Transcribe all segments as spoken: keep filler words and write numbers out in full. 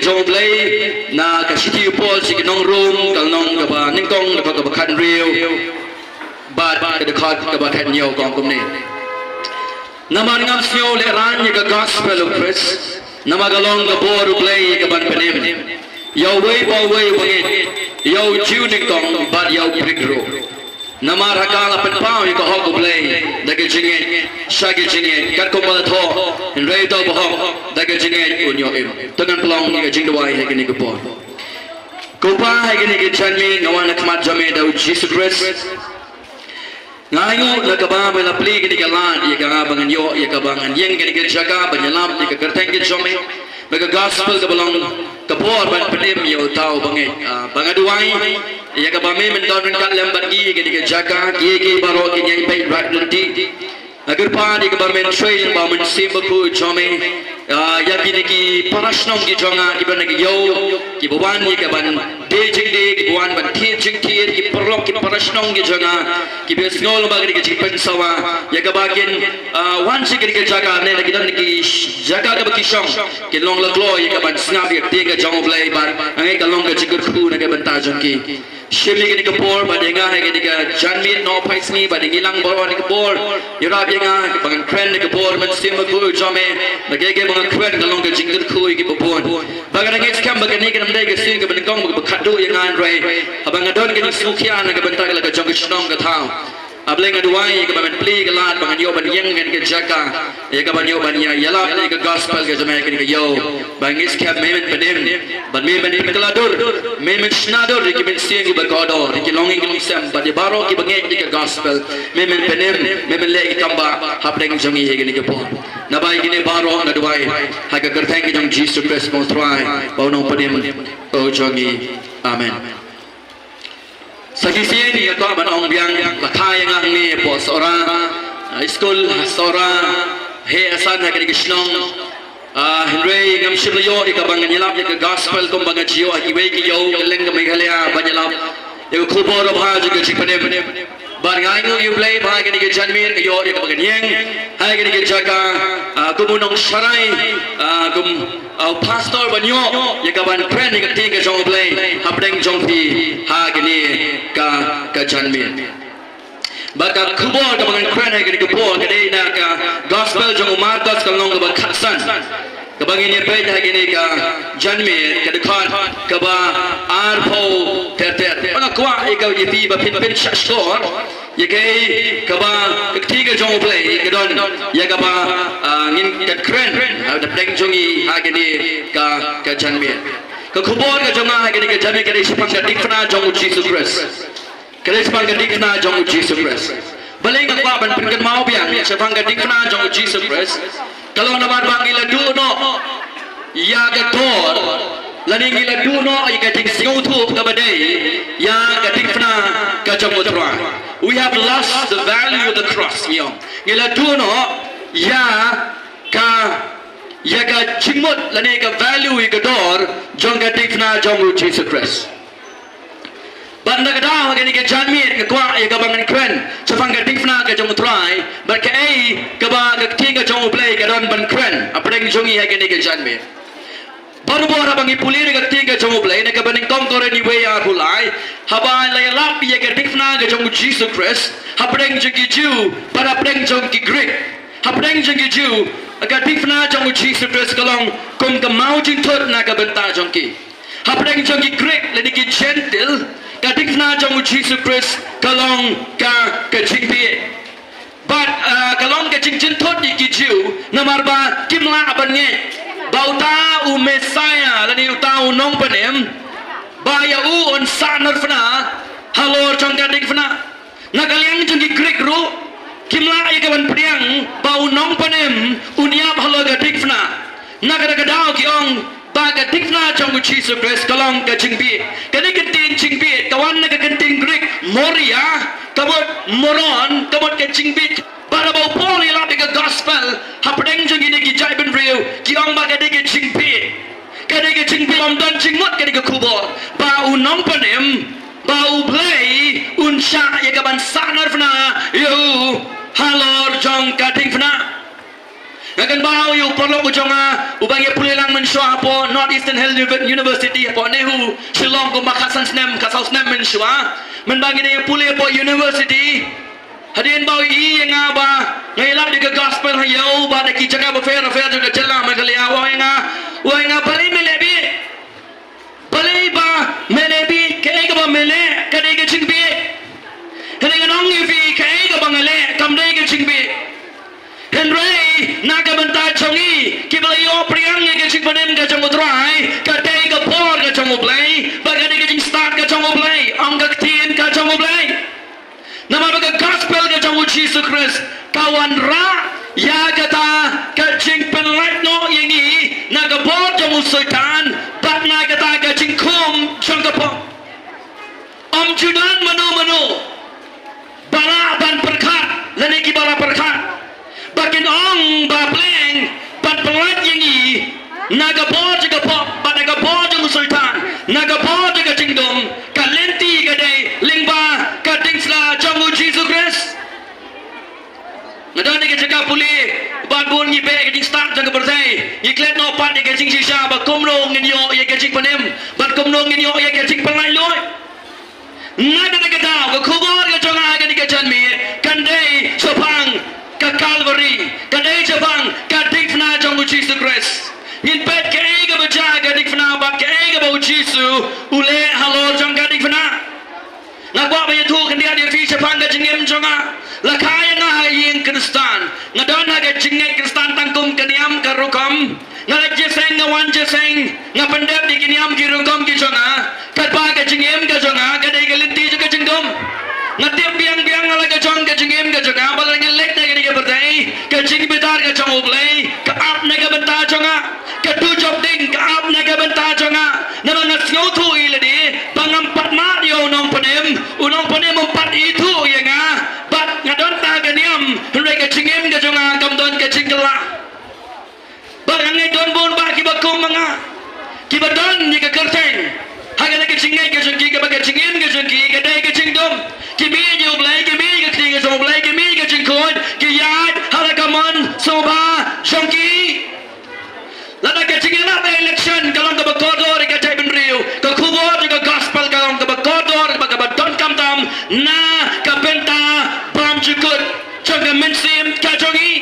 Jong U Blei na ka shithi u Paul sha ki nong Rom, ka lynnong kaba nyngkong, dkhot kaba khathynriew bad ka dkhot kaba khathynñiew, ka ong kumne: Namar ngam sngew lehraiñ ïa ka gospel u Khrist, namar ka long ka bor U Blei ïa ka ban pynim ïa uwei pa uwei u bangeit, ïa u Jiw nyngkong bad ïa u Grik ruh. Namar ha ka la pynpaw ïa ka hok U Blei da ka jingngeit sha ki jingngeit, katkum ba la thoh, hynrei uta u bahok da ka jingngeit un ïoh im. To ngan pynlong ïa ka jingduwai ha kane ka por. Ko Pa, ha kane ka janmiet nga wan ha khmat jong me da u Jisu Khrist. Nga ainguh na kaba me la plie kane ka lad ïa nga ba ngan ïoh, ïa kaba ngan ïeng kane ka jaka ban ïalap ïa ka kyrteng ka jong me, ba ka gospel kaba long ka bor ban pynim ïa uta u bangeit. Ah, ba nga duwai ïa kaba me men don ryngkat lem bad ngi ha kane ka jaka, kiei kiei baroh kiba ïaid beit ryngkat lynti. Nga kyrpad ïa kaba men trei lyngba u Mynsiem Bakhuid jong me, ah, ïa kine ki para shnong ki jong nga kiba na ki ïew, kiba wan ïa ka ban die jingdie, kiba wan ban thied jingthied, ki paralok ki para shnong ki jong nga kiba sngew lyngba kane ka jingpynsawa, ïa kaba kin, ah, wan sha kane ka jaka ne na ki don ki sh-, jaka kaba ki shong, kin long la kloi ïa ka ban sngap ïa ka ktien ka jong U Blei bad nga ngeit ka long ka jingkyrkhu na ka bynta jong ki. Shim ïa kane ka por bad ïa nga ha kane ka janmiet, noh phai sngi bad ïa ngi lang baroh ha kane ka por. Ïarap ïa nga ba ngan kren da ka bor u Mynsiem Bakhuid jong me, ba kaei kaei ba ngan kren kan long ka jingkyrkhu ïa kiba bun. Ba nga ngeit skhem ba kane kan ym dei ka sngi kaba nyngkong ba kaba khadduh ïa nga, hynrei haba nga don ka jingsngewkhia na ka bynta ka la ka jong ka shnong ka thaw. A Blei, nga duwai ïa kaba men plie ka lad ba ngan ïoh ban ïeng ha kane ka jaka, ïa kaban ïoh ban ïa ïalap ïa ka gospel ka jong me ha kane ka ïew. Ba ngi ngeit skhem me men pynim bad me men pynkylla dur, me men shna dur ïa ki mynsiem kiba kordor, ïa ki longïing ki longsem bad ïa baroh kiba ngeit ïa ka gospel. Me men pynim, me men leh ïa ki kam ba hapdeng jong ngi ha kane ka por. Naba ïa kine baroh nga duwai ha ka kyrteng ka jong U Jisu Khrist, U Trai ba u Nongpynim jong ngi. Amen. Sa shisien nga kwah ban ong biang, la kha ïa nga hangne hapoh Sohra, ah, skul ha Sohra, heh hasan ha kane ka shnong. Ah, hynrei ngam shym la ïoh ïa kaba ngan ïalap ïa ka gospel kumba nga ju ïoh ha kiwei ki ïew kylleng ka Meghalaya ban ïalap ïa ka khubor babha jong ka jingpynim. Bad nga ainguh ïa U Blei ba ha kane ka janmiet nga ïoh ïa kaba ngan ïeng ha kane ka jaka, ah, kum u nongsharai, ah, kum, ah, u pastor ban ïoh ïa kaban kren ïa ka ktien ka jong U Blei hapdeng jong phi ha kane ka, ka janmiet. Bad ka khubor kaba ngan kren ha kane ka por ka dei na ka gospel jong u Markos ka lynnong kaba khatsan, kaba ngin ïa peit ha kane ka janmiet, ka dkhot kaba arphew ter ter. Ba nga kwah ïa ka, ïa phi ba phin pynshah shkor ïa kaei kaba ka ktien ka jong U Blei ka don ïa kaba, ah, ngin ka kren, ah, hapdeng jong ngi ha kane ka, ka janmiet. Ka khubor ka jong nga ha kane ka janmiet ka dei shaphang ka diengphna jong U Jisu Khrist. Ka dei shaphang ka diengphna jong U Jisu Khrist. Balei nga kwah ban pynkynmaw biang shaphang ka diengphna jong U Jisu Khrist? Ka long namar ba ngi la duh noh ïa ka dor, lane ngi la duh noh ïa ka jingsngewthuh kaba dei ïa ka diengphna ka jong U Trai. We have lost the value of the cross, ngi ong. Ngi la duh noh ïa ka, ïa ka jingmut lane ka value, ïa ka dor jong ka diengphna jong U Jisu Khrist. Bad na kata ka daw ha kane ka janmiet nga kwah ïa kaba ngan kren shaphang ka diengphna ka jong U Trai, bad kaei kaba ka ktien ka jong U Blei ka don ban kren hapdeng jong ngi ha kane ka janmiet. Barabor haba ngi pule ïa ka ktien ka jong U Blei na kaba nyngkong Korinth wei arphew lai, haba la ïalap ïa ka diengphna ka jong U Jisu Khrist hapdeng jong ki Jiw bad hapdeng jong ki Grik. Hapdeng jong ki Jiw, ka diengphna jong U Jisu Khrist ka long kum ka maw jingthut na ka bynta jong ki. Hapdeng jong ki Grik lane ki Jentil, ka diengphna jong U Jisu Khrist ka long ka, ka jingbieit. Bad, ah, ka long ka jingjynthut ïa ki Jiw namar ba kim lah ban ngeit ba uta u Messaïah lane uta u Nongpynim ba ïa u un sahnarphna halor jong ka diengphna. Na ka liang jong ki Grik ruh, kim lah ïa ka ban pdiang ba u Nongpynim un ïap halor ka diengphna. Na kata ka daw ki ong ba ka diengphna jong U Jisu Khrist ka long ka jingbieit. Kane ka ktien jingbieit ka wan na ka ktien Grik moria, ka mut moron, ka mut ka jingbieit. Bad haba u Paul u ïalap ïa ka gospel hapdeng jong kine ki jaitbynriew, ki ong ba ka dei ka jingbieit. Ka dei ka jingbieit, ym don jingmut kane ka khubor ba u Nongpynim, ba U Blei un shah ïa ka ban sahnarphna ïa u halor jong ka diengphna. Nga kynmaw ïa u paralok u jong nga uba nga ïa pule lang mynshuwa hapoh North Eastern Hill University hapoh NEHU Shillong kumba khatsan snem, khatsaw snem mynshuwa. Mynba ngi dang ïa pule hapoh university, hadien ba u ïohi ïa nga ba nga ïalap ïa ka gospel ha ïew bad ha ki jaka bapher bapher jong ka jylla Meghalaya, u ong ïa nga, u ong ïa nga, balei me leh bih? Balei ba me leh bih? Kaei kaba me leh ka dei ka jingbieit. Hynrei ngan ong ïa phi, kaei kaba nga leh kam dei ka jingbieit. Hynrei na ka bynta jong ngi kiba la ïoh pdiang ïa ka jingpynim ka jong U Trai, ka dei ka bor ka jong U Blei bad ka dei ka jingstad ka jong U Blei, ym ka ktien ka jong U Blei. Namar ba ka gospel ka jong U Jisu Khrist ka wanrah ïa kata ka jingpynlait noh ïa ngi na ka bor jong u Soitan bad na kata ka jingkhum jong ka pop. Ym ju don mano mano ba lah ban pyrkhat lane kiba la pyrkhat ba kin ong ba pleng ban pynlait ïa ngi na ka bor jong ka pop bad na ka bor jong u Soitan, na ka bor jong ka jingdum. Ka lynti ka dei lyngba ka diengphna jong U Jisu Khrist. Nga don ha ka jaka pule bad bun ngi beh ka jingstad jong ka pyrthei, ngi klet noh pat ïa ka jingshisha ba kumno ngin ïoh ïa ka jingpynim bad kumno ngin ïoh ïa ka jingpynlait luid. Nga da ka daw ka khubor ka jong nga ha kane ka janmiet kan dei shaphang ka Calvary, kan dei shaphang ka diengphna jong U Jisu Khrist. Ngin peit kaei kaba jia ha ka diengphna bad kaei kaba U Jisu u leh halor jong ka diengphna. Nga kwah ban ïathuh khyndiat ïa phi shaphang ka jingim jong nga. La kha ïa nga ha ïing Khristan, nga don ha ka jingngeit Khristan tang kum ka niam ka rukom. Nga leit jingïaseng, nga wan jingïaseng, nga pyndep ïa ki niam ki rukom ki jong nga. Katba ka jingim ka jong nga ka dei ka lynti jong ka jingdum. Nga tip biang biang ha la ka jong ka jingim ka jong nga ba la ngan leit na kane ka pyrthei, ka jingbitar ka jong U Blei ka ap na ka bynta jong nga. Ka dujok ding ka ap na ka bynta jong nga. Namar nga sngewthuh ïa lade ba ngam pat mad ïa u nongpynim, u nongpynim um pat ithuh ïa nga. Bad nga don tang ka niam, hynrei ka jingim ka jong nga kam don ka jingkylla. Bad nga ngeit don bun bah kiba kum ma nga, kiba don ïa ka kyrteng ha kane ka jingngeit ka jong ki, kaba ka jingim ka jong ki ka dei ka jingdum. Ki mih ïa U Blei, ki mih ïa ka ktien ka jong U Blei, ki mih ïa ka jingkhuid, ki ïaid ha la ka mon sngewbha jong ki. Lada ka jingïalap election ka long kaba kordor ïa ka jaitbynriew, ka khubor jong ka gospel ka long kaba kordor, kaba, kaba donkam tam na ka bynta bymjukut jong ka mynsiem ka jong ngi.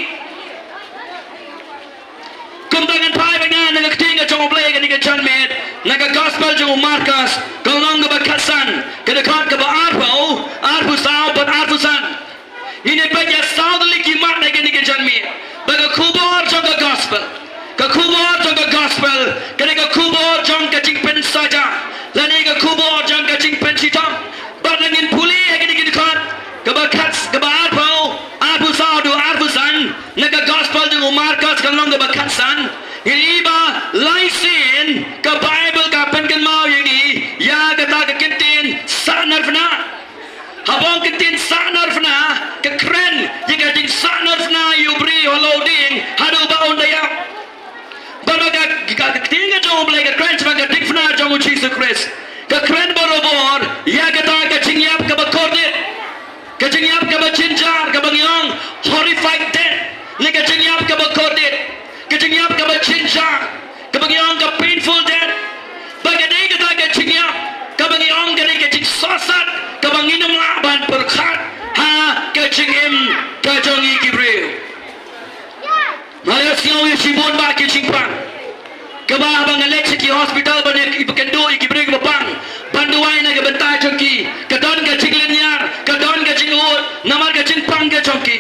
Kumta ngan phai beit nga na ka ktien ka jong U Blei kane ka janmiet, na ka gospel jong u Markos, ka lynnong kaba khatsan, ka dkhot kaba arphew, arphew saw bad arphew san. Ngin ïa peit ïa saw tylli ki mat ha kane ka janmiet ba ka khubor jong ka gospel, ka khubor jong ka gospel ka dei ka khubor jong ka jingpynsaja lane ka khubor jong ka jingpynshitom. Bad lada ngin pule ha kine ki dkhot kaba khat, kaba arphew, arphew saw haduh arphew san na ka gospel jong u Markos ka lynnong kaba khatsan, ngin ïohi ba lai sien ka Baibl ka pynkynmaw ïa ngi ïa kata ka kyntien sahnarphna. Haba ong kyntien sahnarphna, ka kren ïa ka jingsahnarphna ïa u briew halor u dieng haduh ba un da ïap. Bad ka, ka, ka ktien ka jong U Blei ka kren shaphang ka diengphna jong u Jisu Khrist, ka kren barabor ïa kata ka jingïap kaba kordit, ka jingïap kaba jynjar, kaba ngi ong horrified death, ne ka jingïap kaba kordit, ka jingïap kaba jynjar, kaba ngi ong ka painful death. Bad ka dei kata ka jingïap kaba ngi ong ka dei ka jingsohsat kaba ngim lah ban pyrkhat ha ka jingim ka jong ngi ki briew. Nga la sngew ïa shibun bah ki jingpang, kaba haba nga leit sha ki hospital ban ïa kynduh ïa ki briew kiba pang, ban duwai na ka bynta jong ki, ka don ka jinglynñiar, ka don ka jingud namar ka jingpang ka jong ki.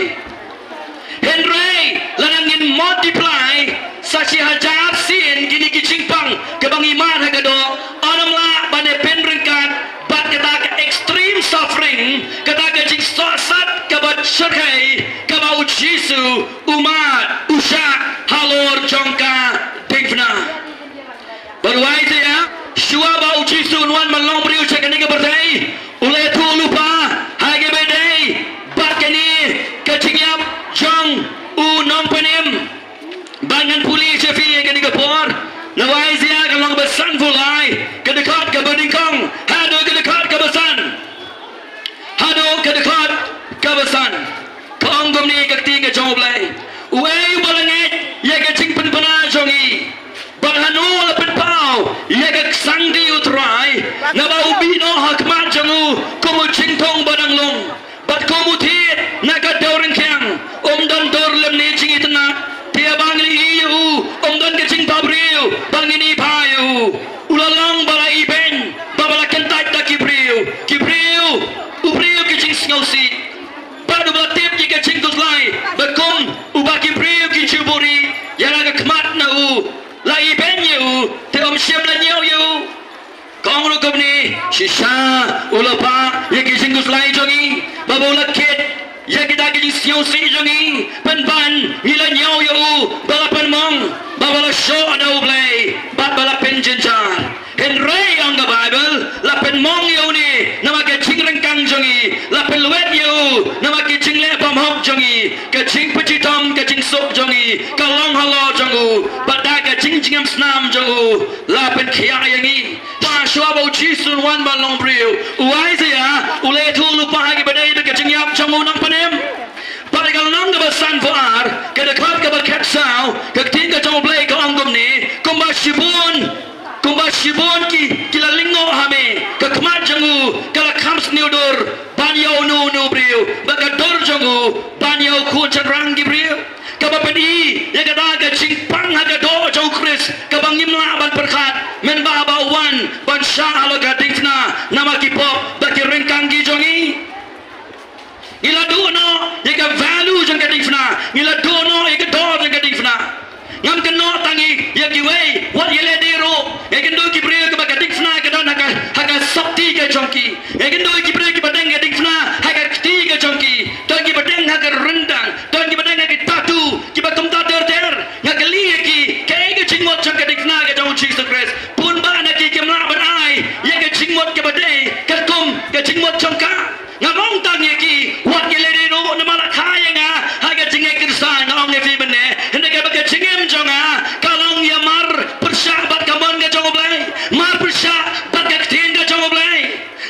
Hynrei lada ngin multiply sa shi hajar sien kine ki jingpang kaba ngi mad ha ka doh, ym lah ban ïa pynryngkat bad kata ka extreme suffering, kata ka jingsohsat kaba shyrkhei kaba u Jisu u mad, u shah halor jong ka diengphna. Bad u Isaiah, shuwa ba u Jisu un wan ban long briew sha kane ka pyrthei, u la ïathuh lypa ha kaba ïadei bad kane ka jingïap jong u nongpynim. Bad ngan pule sha phi ha kane ka por na u Isaiah ka lynnong ba sanphew lai, ka dkhot kaba nyngkong haduh ka dkhot kaba san. Haduh ka dkhot kaba san. Ka ong kumne ka ktien ka jong U Blei: Uei uba la ngeit Ïa ka ksang die u Trai, naba u bih noh ha khmat jong u kum u jingthung ba dang lung, bad kum u thied na ka dew rangkiang. Um don dur lymne jingitynnad, te haba ngi la ïohi ïa u, um don ka jingbhabriew ba ngin ibha ïa u. U la long ba la ibeiñ bad ba la kyntait da ki briew. Ki briew, u briew ki jingsngewsih, bad uba la tip ïa ka jingkhuslai ba kum uba ki briew ki ju buhrieh, ïa la ka khmat na u la ibeiñ ïa u, te um shym la ñiew ïa u. Ka ong ruh kumne, shisha u la pah ïa ki jingkhuslai jong ngi, bad ba u la kit ïa kita ki jingsngewsih jong ngi. Pynban ngi la ñiew ïa u ba la pynmong, bad ba la shoh da U Blei, bad ba la pynjynjar. Hynrei ong ka Baibl, la pynmong ïa une namar ka jingryngkang jong ngi, la pynlwet ïa u namar ki jingleh bymhok jong ngi. Ka jingpynshitom ka jingsuk jong ngi ka long halor jong u, bad da ka jingjngem snam jong u la pynkhiah ïa ngi. Ba shuwa ba U Jisu un wan ban long briew, u Isaiah u la ïathuh lypa ha ki ba dei bad ka jingïap jong u nongpynim. Bad ha ka lynnong kaba sanphew ar, ka dkhot kaba khatsaw, ka ktien ka jong U Blei ka ong kumne, kumba shibun, kumba shibun ki, ki la lyngngoh ha me, ka khmat jong u ka la kham sniew dur ban ïa uno uno u briew, bad ka dur jong u ban ïa u khun shynrang ki briew. Kaba pyni ïa kata ka jingpang ha ka doh jong U Khrist kaba ngim lah ban pyrkhat, mynba ba u wan ban shah halor ka diengphna namar ki pop bad ki ryngkang ki jong ngi. Ngi la duh noh ïa ka value jong ka diengphna, ngi la duh noh ïa ka dor jong ka diengphna. Ngam kynnoh tang ïa kiwei, wat ïa lade ruh. Nga kynduh ki briew kiba ka diengphna ka don ha ka, ha ka sopti ka jong ki. Nga kynduh ki briew kiba deng ka diengphna ha ka kti ka jong ki. Don kiba deng ha ka ryndang, don kiba deng ha ki tattoo, kiba kumta ter ter. Nga kylli ïa ki, kaei ka jingmut jong ka diengphna ka jong U Jisu Khrist? Bun bah na ki kim lah ban ai ïa ka jingmut kaba dei katkum ka jingmut jong ka. Ngam ong tang ïa ki, wat ïa lade ruh, namar la kha ïa nga ha ka jingngeit Khristan. Nga ong ïa phi mynne, hynrei kaba ka jingim jong nga ka long ïa mar pyrshah bad ka mon ka jong U Blei, mar pyrshah bad ka ktien ka jong U Blei.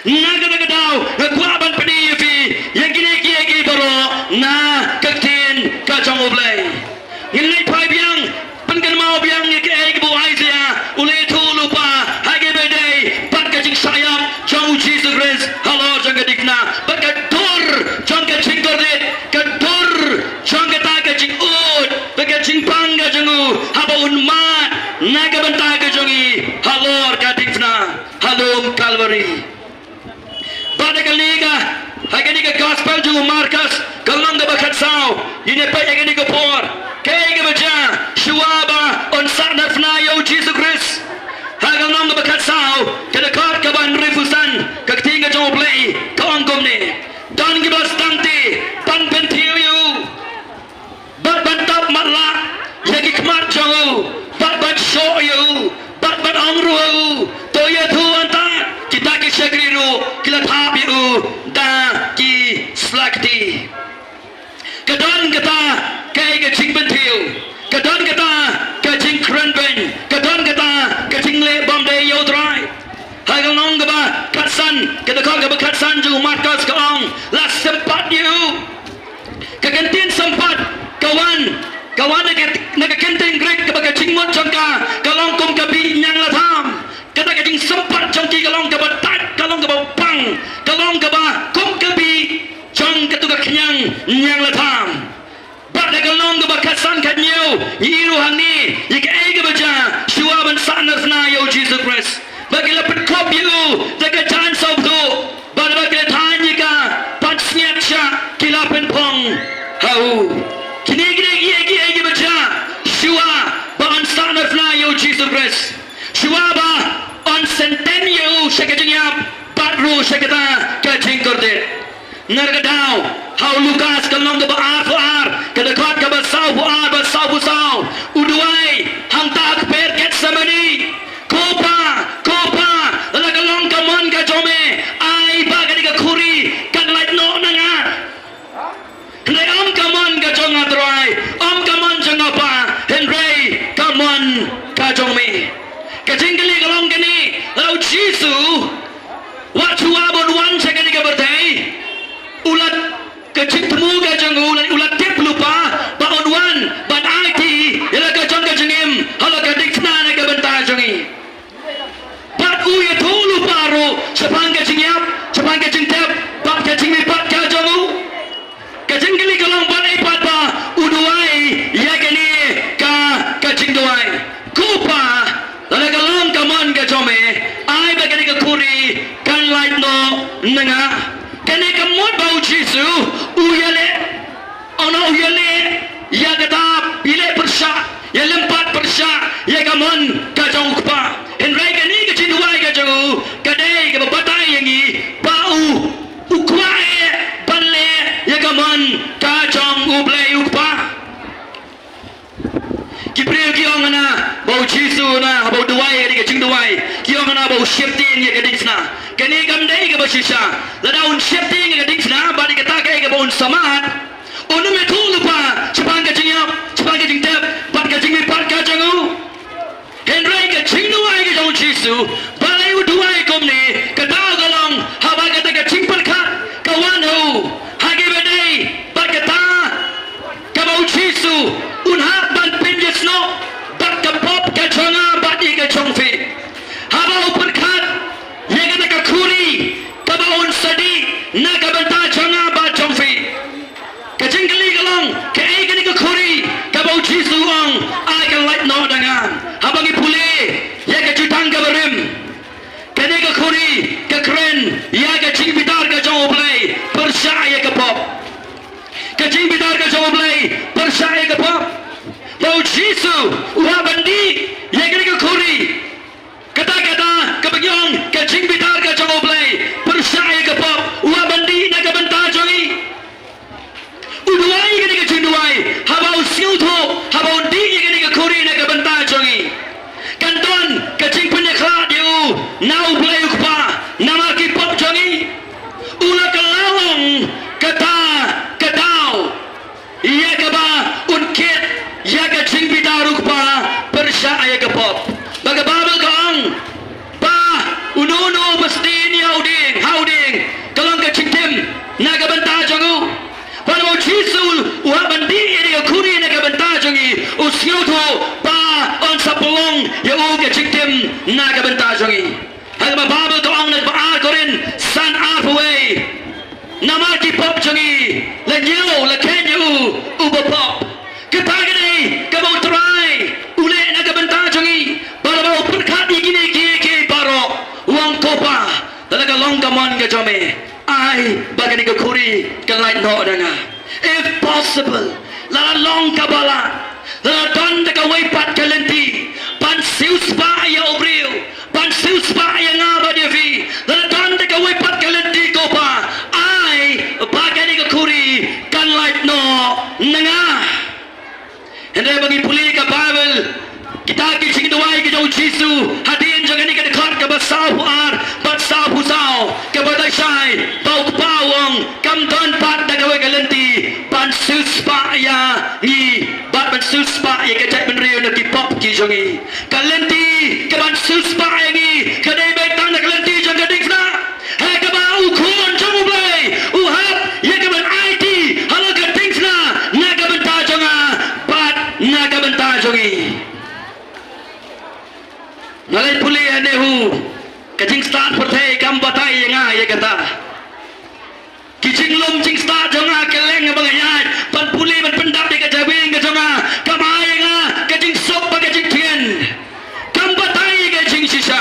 Na kata ka daw nga kwah ban pyni ïa phi ïa kine kiei kiei baroh na ka ktien ka jong U Blei. Ngin leit phai biang, pynkynmaw biang ïa kaei kaba u Isaiah u la ïathuh lypa ha kaba ïadei bad ka jingshah ïap jong U Jisu Khrist halor jong ka diengphna, bad ka dur jong ka jingkordit, ka dur jong kata ka jingud bad ka jingpang ka jong u haba un mad na ka bynta ka jong ngi halor ka diengphna ha lum Kalbari. Bad ha kane ka, ha kane ka gospel jong u Markos, ka lynnong kaba khatsaw, ngin ïa peit ha kane ka por kaei kaba jia shuwa ba un sahnarphna ïa U Jisu Khrist. Ha ka lynnong kaba khatsaw, ka dkhot kaba hynriewphew san, ka ktien ka jong U Blei ka ong kumne: Don kiba sdang te ban pynthiew ïa u, bad ban tap matlah ïa ki khmat jong u, bad ban shoh ïa u, bad ban ong ruh ïa u, to ïathuh hangta. Kita ki shakri ruh ki la thap ïa u da ki slakti. Ka don kata kaei ka jingpynthiew, ka don kata ka jingkren beiñ, ka don kata ka jingleh bymdei ïa U Trai. Ha ka lynnong kaba khatsan, ka dkhot kaba khatsan jong u Markos ka ong, la sympat ïa u. Ka kyntien sympat ka wan, ka wan na ka, na ka kyntien Greek kaba ka jingmut jong ka ka long kum ka bih ñianglatham. Kata ka jingsympat jong ki ka long kaba tight, ka long kaba pang, ka long kaba kum ka bih jong katu ka khñiang ñianglatham. Bad ha ka lynnong kaba khatsan khathynñiew ngi ïohi ruh hangne ïa kaei kaba jia shuwa ban sahnarphna ïa U Jisu Khrist. Bad ki la pynkup ïa u da ka jaiñ sawbthuh, bad haba ki la thaiñ ïa ka pansngiat shah, ki la pynphong ha u. Kine ki dei kiei kiei kiba jia shuwa ba un sahnarphna ïa U Jisu Khrist, shuwa ba un sentence ïa u sha ka jingïap bad ruh sha kata ka jingkordit. Ngan kdew ha u Lukas ka lynnong kaba arphew ar, ka dkhot kaba sawphew ar bad sawphew saw. U duwai hangta ha kper Gethsemane: Ko Pa, ko Pa, lada ka long ka mon ka jong me, ai ba kane ka khuri kan lait noh na nga. Hynrei ym ka mon ka jong nga, Trai, ym ka mon jong nga, Pa, hynrei ka mon ka jong me. Ka jingkylli ka long kane, lada U Jisu, wat shuwa ba un wan sha kane ka pyrthei, u la, ka jingthmu ka jong u, u la, u la tip lypa ba un wan ban aiti ïa la ka jong ka jingim halor ka diengphna na ka bynta jong ngi. shaphang ka jingïap, shaphang ka jingtep bad ka jingmihpat ka jong u. Ka jingkylli ka long, balei pat ba u duwai ïa kane ka, ka jingduwai? Ko Pa, lada ka long ka mon ka jong me, ai ba kane ka khuri kan lait noh na nga. Kane ka mut ba U Jisu u ïaleh, u ïaleh ïa kata, ïaleh pyrshah, ïaleh pat pyrshah ïa ka mon ka jong U Kpa. Hynrei kane ka jingduwai ka jong u ka dei kaba batai ïa ngi ba u, u kwah eh ban leh ïa ka mon ka jong U Blei U Kpa. Ki briew ki ong hana ba U Jisu hana haba u duwai ïa ka jingduwai, ki ong hana ba u sheptieng ïa ka diengphna. Kane kam dei kaba shisha. Lada un sheptieng ïa ka diengphna bad ïa kata kaei kaba un samad, un ym ïathuh lypa shaphang ka jingïap, shaphang ka jingtep bad ka jingmihpat ka jong u. Hynrei ka jingduwai ka jong U Jisu, balei u duwai kumne? Kata ka long haba kata ka jingpyrkhat ka wan ha u, ha kaba dei bad kata kaba U Jisu un hap ban pynïasnoh bad ka pop ka jong nga bad ïa ka jong phi. Haba u pyrkhat ïa kata ka khuri kaba un sa dih na ka bynta jong nga bad jong phi. Ka jingkylli ka long, kaei kane ka khuri kaba U Jisu u ong ai kan lait noh da nga? Haba ngi pule ïa ka Jutang kaba Rim, kane ka khuri ka kren ïa ka jingbitar ka jong U Blei pyrshah ïa ka pop. Ka jingbitar ka jong U Blei pyrshah ïa ka pop. Ba U Jisu u hap ban dih ïa kane ka khuri. Kata kata kaba ngi ong ka jingbitar ka jong U Blei pyrshah ïa ka pop, u hap ban dih na ka bynta jong ngi. U duwai kane ka jingduwai haba u sngewthuh, haba u dih ïa kane ka khuri na ka bynta jong ngi, kan don ka jingpynïakhlad ïa u na U Blei U Kpa namar ki pop jong ngi. U la kylla long kata ka daw ïa kaba un kit ïa ka jingbitar U Kpa pyrshah ïa ka pop. Ba ka Baibl ka ong ba uno uno uba sdien ïa u dieng ha u dieng ka long ka jingtim na ka bynta jong u. Ba U Jisu u hap ban dih ïa ka khuri na ka bynta jong ngi, u sngewthuh ba un sa pynlong ïa u ka jingtim na ka bynta jong ngi. Ha kaba Baibl ka ong na kaba ar Korinth san arphew wei, namar ki pop jong ngi la ñiew, la kheiñ ïa u uba pop. Kata ka dei kaba U Trai u leh na ka bynta jong ngi. Bad haba u pyrkhat ïa kine kiei kiei baroh, u ong, Ko Pa, lada ka long ka mon ka jong me, ai ba kane ka khuri kan lait noh da nga. If possible, lada long kaba lah, lada don da kawei pat ka lynti ban siewspah ïa u briew, ban siewspah ïa nga bad ïa phi, lada don da kawei pat ka lynti, Ko Pa, ai ba kane ka khuri kan lait noh na nga. Hynrei ba ngi pule ka Baibl, kita ki jingduwai ki jong U Jisu hadien jong kane ka dkhot kaba sawphew ar bad sawphew saw, kaba dei shai ba U Kpa u ong, kam don pat da kawei ka lynti ban siewspah ïa ngi bad ban siewspah ïa ka jaitbynriew na ki pop ki jong ngi. Ka lynti kaban siewspah ïa ngi ka dei beit tang da ka lynti jong ka diengphna. Ha kaba U Khun jong U Blei u hap ïa kaban aiti halor ka diengphna na ka bynta jong nga bad na ka bynta jong ngi. Nga leit pule ha Nehu, ka jingstad pyrthei kam batai ïa nga ïa kata. Ki jinglum jingstad jong nga ki leng ba nga ïaid ban pule ban pyndap ïa ka jabieng ka jong nga, kam ai ïa nga ka jingsuk bad ka jingtngen. Kam batai ïa ka jingshisha.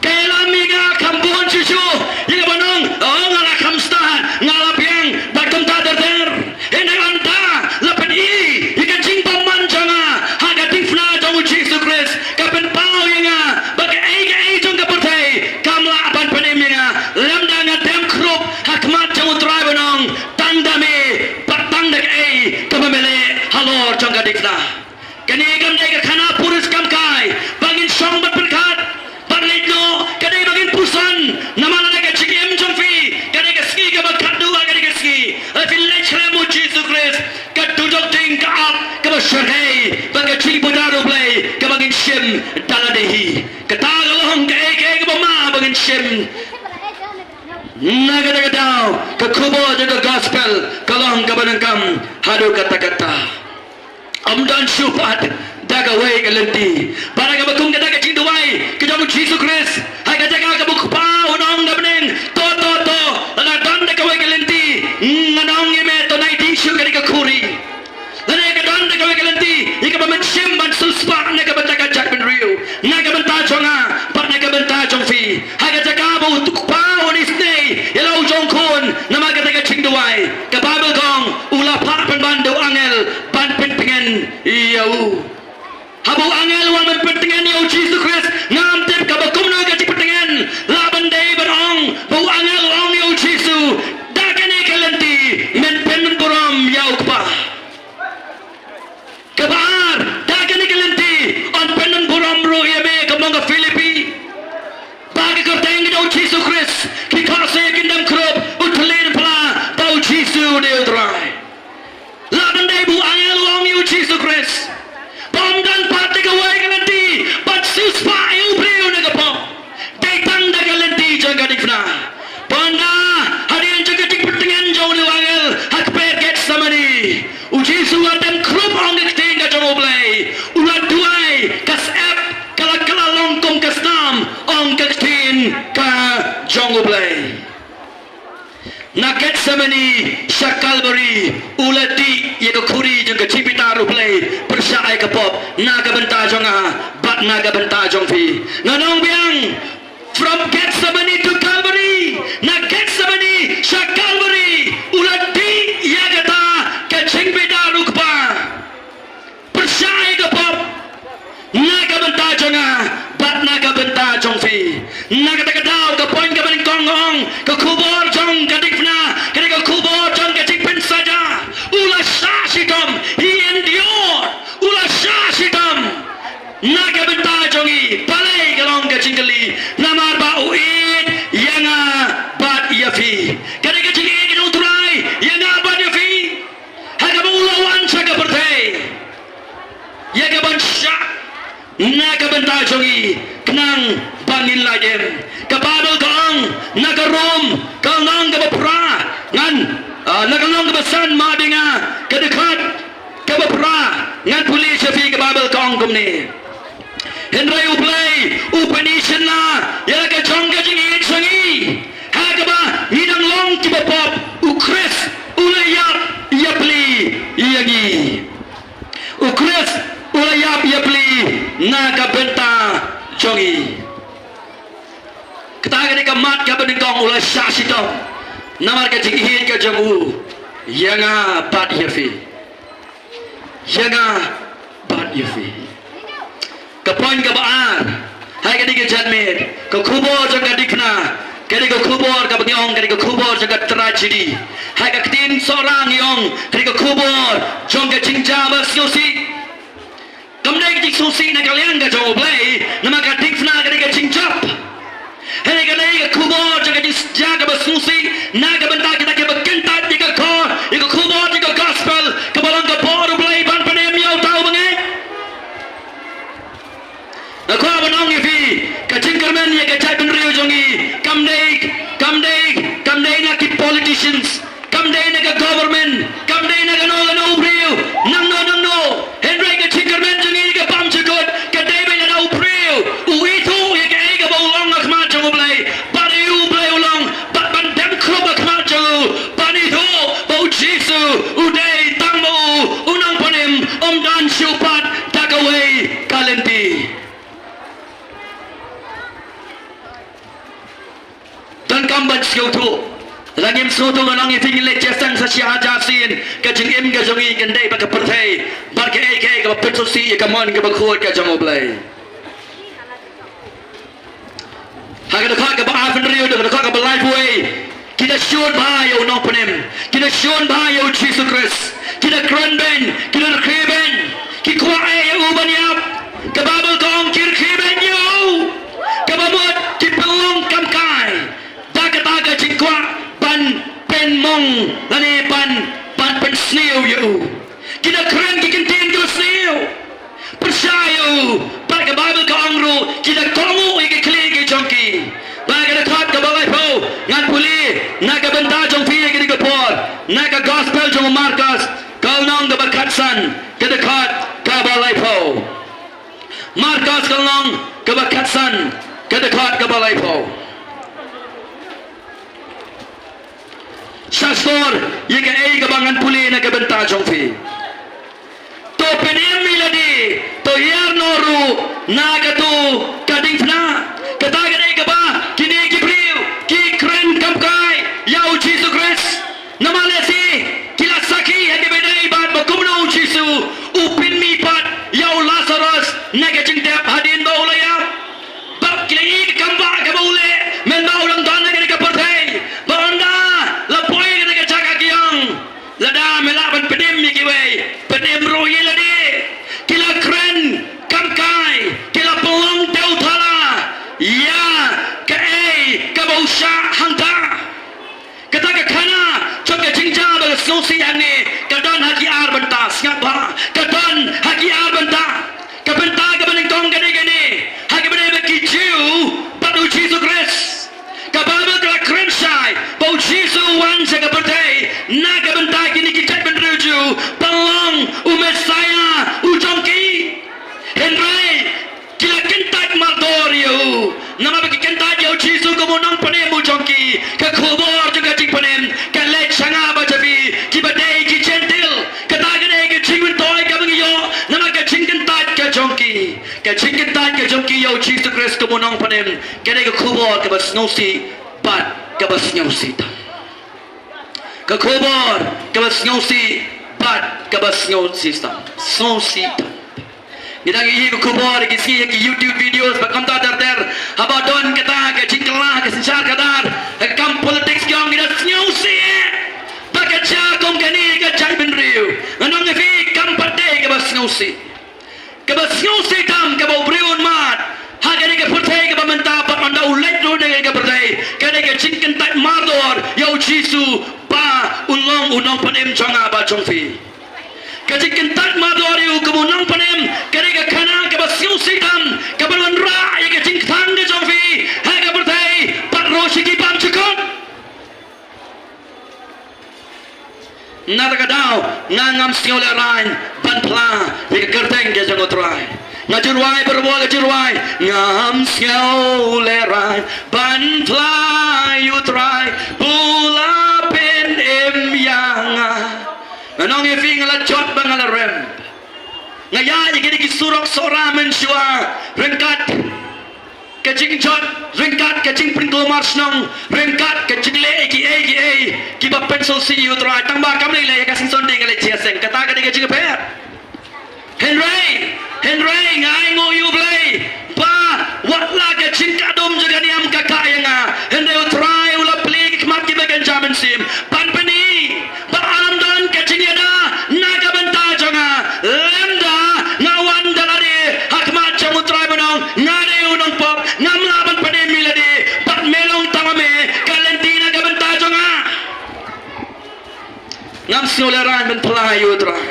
Ka ïalam ïa nga, kam bun shuh shuh ïa nga ban ong, oh, nga la kham stad, nga la biang bad kumta ter ter. Hynrei hangta la pyni ïa ka jingbymman jong nga ha ka diengphna jong U Jisu Khrist. Ka pynpaw ïa nga ba kaei kaei jong ka pyrthei kam lah ban pynim ïa nga, lymda nga dem khrup ha khmat jong U Trai ban ong, tang da me bad tang da kaei kaba me leh halor jong ka diengphna. Kane kam dei ka khana purit kam kai ba ngin shong bad pyrkhat bad leit noh, ka dei ba ngin puson. Namar lada ka jingim jong phi ka dei ka sngi kaba khatduh ha kane ka sngi, lada phi leit khlem U Jisu Khrist, ka dujok ding ka ap kaba shyrkhei bad ka jingbuta U Blei kaba ngin shim da lade hi. Kata ka long kaei kaei kaba ma ba ngin shim. Na kata ka daw ka khubor jong ka gospel ka long kaba donkam haduh katta katta. Ym don shuh pat da kawei ka lynti. Bad ha kaba kum kata ka jingduwai ka jong U Jisu Khrist, ha ka jaka kaba U Kpa u Ong ka ktien ka jong U Blei. Na Gethsemane sha Calvary u la dih ïa ka khuri jong ka jingbitar U Blei pyrshah ïa ka pop na ka bynta jong nga bad na ka bynta jong phi. Ngan ong biang, from Gethsemane to Calvary, na Gethsemane sha Calvary u la dih ïa kata ka jingbitar U Kpa. Pyrshah ïa ka pop na ka bynta jong nga bad na ka bynta jong phi. Na kata ka daw ka point kaba nyngkong ong ka khubor jong ka diengphna ka dei ka khubor jong ka jingpynsaja. U la shah shitom, he endured. U la shah shitom na ka bynta jong ngi. Balei ka long ka jingkylli? Namar ba u ïeit ïa nga bad ïa phi. Ka dei ka jingïeit jong U Trai ïa nga bad ïa phi. Ha kaba u la wan sha ka pyrthei ïa ka ban shah na ka bynta jong ngi khnang ba ngin lait im. Ka Baibl ka ong na ka Rom ka lynnong kaba phra ngan, ah, na ka lynnong kaba san, mad ïa nga, ka dkhot kaba phra, ngan pule sha phi, ka Baibl ka ong kumne. Hynrei U Blei u pyni shylla ïa la ka jong ka jingïeit jong ngi ha kaba ngi dang long kiba pop, U Khrist u la ïap ïapli ïa ngi. U Khrist u la ïap ïapli na ka bynta jong ngi. Kata ka dei ka mat kaba nyngkong, u la shah shitom namar ka jingïeit ka jong u ïa nga bad ïa phi. Ïa nga bad ïa phi. Ka point kaba ar, ha kane ka janmiet, ka khubor jong ka diengphna ka dei ka khubor kaba ngi ong ka dei ka khubor jong ka tragedy. Ha ka ktien Sohra ngi ong ka dei ka khubor jong ka jingjia ba sngewsih. Kam dei ka jingsngewsih na ka liang ka jong U Blei, namar ka diengphna ka dei ka jingjop. Hynrei ka dei ka khubor jong ka jingjia kaba sngewsih na ka bynta kita kiba kyntait ïa ka khubor, ïa ka khubor jong ka gospel kaba long ka bor U Blei ban pynim ïa uta u bangeit. Nga kwah ban ong ïa phi, ka jingkyrmen ïa ka jaitbynriew jong ngi kam dei, kam dei, kam dei na ki politicians. Kam dei na ka government, kam dei na kano kano u briew, nangno nangno. Hynrei ka jingkyrmen jong ngi ka bymjukut ka dei beit na u briew u ithuh ïa kaei kaba u long ha khmat jong U Blei, bad ïa U Blei u long, bad ban dem khrup ha khmat jong u, ban ithuh ba U Jisu u dei tang ma u u nongpynim, um don shuh pat da kawei ka lynti. Donkam ban sngewthuh. Lada ngim sngewthuh, ngan ong ïa phi, ngin leit jingïaseng sa shi hajar sien, ka jingim ka jong ngi kan dei bad ka pyrthei bad kaei kaei kaba pynsngewsih ïa ka mon kaba khuid ka jong U Blei. Ha ka dkhot kaba arphew hynriew, ka dkhot kaba laiphew wei. Ki da shun bha ïa u Nongpynim, ki da shun bha ïa U Jisu Khrist, ki da kren beiñ, ki da rkhie beiñ, ki kwah eh ïa u ban ïap. Ka Baibl ka ong ki rkhie beiñ ïa u. Kaba mut ki pynlong kamkai da kata ka jingkwah ban pynmong lane ban, ban pynsniew ïa u. Ki da kren ki kyntien kiba sniew. Pyrshah ïa u, bad ka Baibl ka ong ruh ki da kohnguh ïa ki khlieh ki jong ki. Bad ka dkhot kaba laiphew, ngan pule na ka bynta jong phi ïa kane ka por, na ka Gospel jong u Markos, ka lynnong kaba khatsan, ka dkhot kaba laiphew. Markos ka lynnong kaba khatsan, ka dkhot kaba laiphew. Sha sor ïa kaei kaba ngan pule na ka bynta jong phi. To pynim ïa lade, to ïar noh ruh na kato ka diengphna. Kata ka dei kaba kine ki briew ki kren kamkai ïa U Jisu Khrist. Namar lehse ki la sakhi ha kaba ïadei bad ba kumno U Jisu u pynmih pat ïa u Lasaros na ka jingtep hadien ba u la ïap. Bad ki la ïohi ïa ka kam ba kaba u leh mynba u dang don ha kane ka pyrthei. Bad ynda la poi kata ka jaka ki ong, lada me lah ban pynim ïa kiwei, pynim ruh ïa lade. Ki la kren kamkai, ki la pynlong dewthala, Namar ba ki kyntait ïa u Jisu kum u nongpynim u jong ki. Ka khubor jong ka jingpynim ka leit sha nga bad sha phi, kiba dei ki Jentil. Kata ka dei ka jingmyntoi kaba ngi ïoh namar ka jingkyntait ka jong ki. Ka jingkyntait ka jong ki ïa u Jisu Khrist kum u nongpynim ka dei ka khubor kaba sngewsih bad kaba sngewsih tam. Ka khubor kaba sngewsih bad kaba sngewsih tam. Sngewsih tam. Ngi dang ïohi ka khubor ha ki sngi ha ki YouTube videos bad kumta ter ter. Haba don kata ka jingkylla ka synshar khadar ha ka kam politics, ki ong ngi da sngewsih ba ka jia kum kane ka jaitbynriew. Ngan ong ïa phi, kam pat dei kaba sngewsih. Kaba sngewsih tam kaba u briew un mad ha kane ka pyrthei kaba mynta bad ynda u leit ruh na kane ka pyrthei, ka dei ka jingkyntait mardor ïa u Jisu ba un long u nongpynim jong nga bad jong phi. Ka jingkyntait mardor ïa u kum u nongpynim ka dei ka khana kaba sngewsih tam kaba wanrah ïa ka jingkthang ka jong phi ha ka pyrthei bad ruh sha ki bymjukut. Na kata ka daw nga ngam sngew lehraiñ ban phla ïa ka kyrteng ka jong u Trai. Nga ju rwai, baroh ka ju rwai. Ngam sngew lehraiñ ban phla ïa u Trai, u la pynim ïa nga. Ngan ong ïa phi, nga la jot ba nga la rem. Nga ïaid ïa kine ki surok Sohra mynshuwa ryngkat ka jingjot, ryngkat ka jingpynkulmar shnong, ryngkat ka jingleh kiei kiei kiba pynsngewsih ïa u Trai. Tang ba kam lei lei ha ka Sing Sunday nga leit jingïaseng, kata ka dei ka jingpher. Hynrei, hynrei nga ainguh ïa u Blei ba wat la ka jingkhatduh jong ka niam ka kah ïa nga, hynrei u Trai u la plie ki khmat kiba kynja mynsiem ban pyni ba ym don ka jingïada na ka bynta jong nga. Lymda nga wan da lade ha khmat jong u Trai ban ong nga dei u nongpop, ngam lah ban pynim ïa lade, bad me long tang ma me ka lynti na ka bynta jong nga. Ngam sngew lehraiñ ban phla ïa u Trai.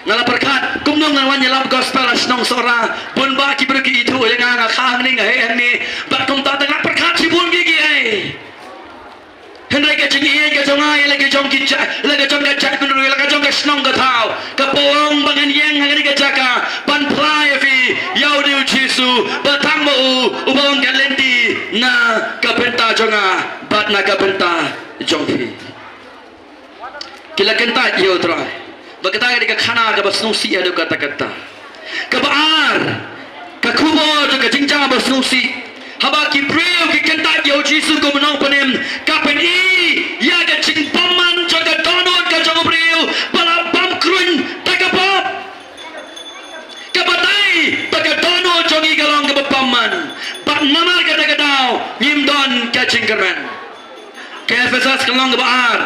Nga la pyrkhat kumno ngan wan ïalap gospel ha shnong Sohra, bun bah ki briew ki ithuh ïa nga, nga kha hangne nga heh hangne, bad kumta te nga pyrkhat shibun ki kiei. Hynrei ka jingïeit ka jong nga ïa la ka jong ki ja-, la ka jong ka jaitbynriew, la ka jong ka shnong ka thaw, ka pynlong ba ngan ïeng ha kane ka jaka ban phla ïa phi ïa u dei u Jisu, ba tang ma u uba long ka lynti na ka bynta jong nga bad na ka bynta jong phi. Ki la kyntait ïa u Trai. Ba kata ka dei ka khana kaba sngewsih haduh katta katta. Kaba ar, ka khubor jong ka jingjia ba sngewsih. Haba ki briew ki kyntait ïa u Jisu kum u nongpynim, ka pyni ïa ka jingbymman jong ka dohnud ka jong u briew ba la bam kruiñ da ka pop. Ka batai ba ka dohnud jong ngi ka long kaba bymman. Bad namar kata ka daw ngim don ka jingkyrmen. Ka Ephesus ka long kaba ar,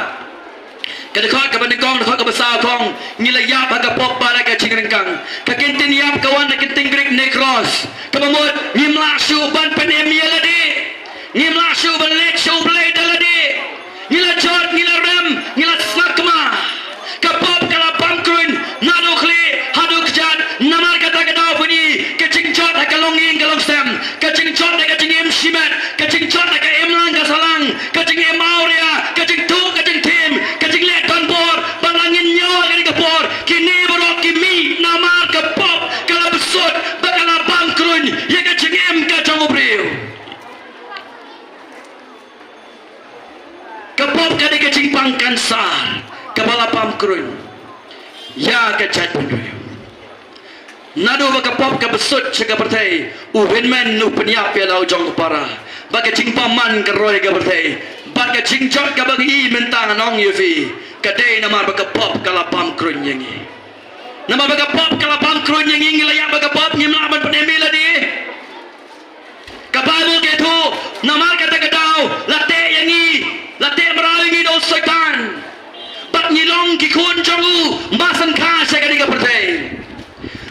ka dkhot kaba nyngkong, dkhot kaba saw ka ong, ngi la ïap ha ka pop bad ha ka jingryngkang. Ka kyntien ïap ka wan na ka kyntien Greek nekros, kaba mut ngim lah shuh ban pynim ïa lade. Ngim lah shuh ban leit sha u Blei da lade. Ngi la jot, ngi la rem, ngi la sngap kma. Ka pop ka la bam kruiñ naduh khlieh haduh kjat. Namar kata ka daw pyni ka jingjot ha ka longïing ka longsem, ka jingjot ha ka jingim shimet, ka jingjot ha ka imlang ka sahlang, ka jingim awria, ka jingtuh ka jingthim, ka jingleh donbor. Ba la ngin ñiew ha kane ka por, kine baroh ki mih namar ka pop ka la bsut bad ka la bam kruiñ ïa ka jingim ka jong u briew. Ka pop ka dei ka jingpang kansar kaba la bam kruiñ ïa ka jaitbynriew. Naduh ba ka pop ka bsut sha ka pyrthei, u hynmen u pynïap ïa la u jong ka para. Bad ka jingbymman ka roi ka pyrthei. Bad ka jingjot kaba ngi i mynta, ngan ong ïa phi, ka dei namar ba ka pop ka la bam kruiñ ïa ngi. Namar ba ka pop ka la bam kruiñ ïa ngi, ngi la ïap ha ka pop, ngim lah ban pynim ïa lade. Ka Baibl ka ïathuh, namar kata ka daw la teh ïa ngi, la teh mraw ïa ngi da u Soitan. Bad ngi long ki khun jong u, mar shen kha sha kane ka pyrthei.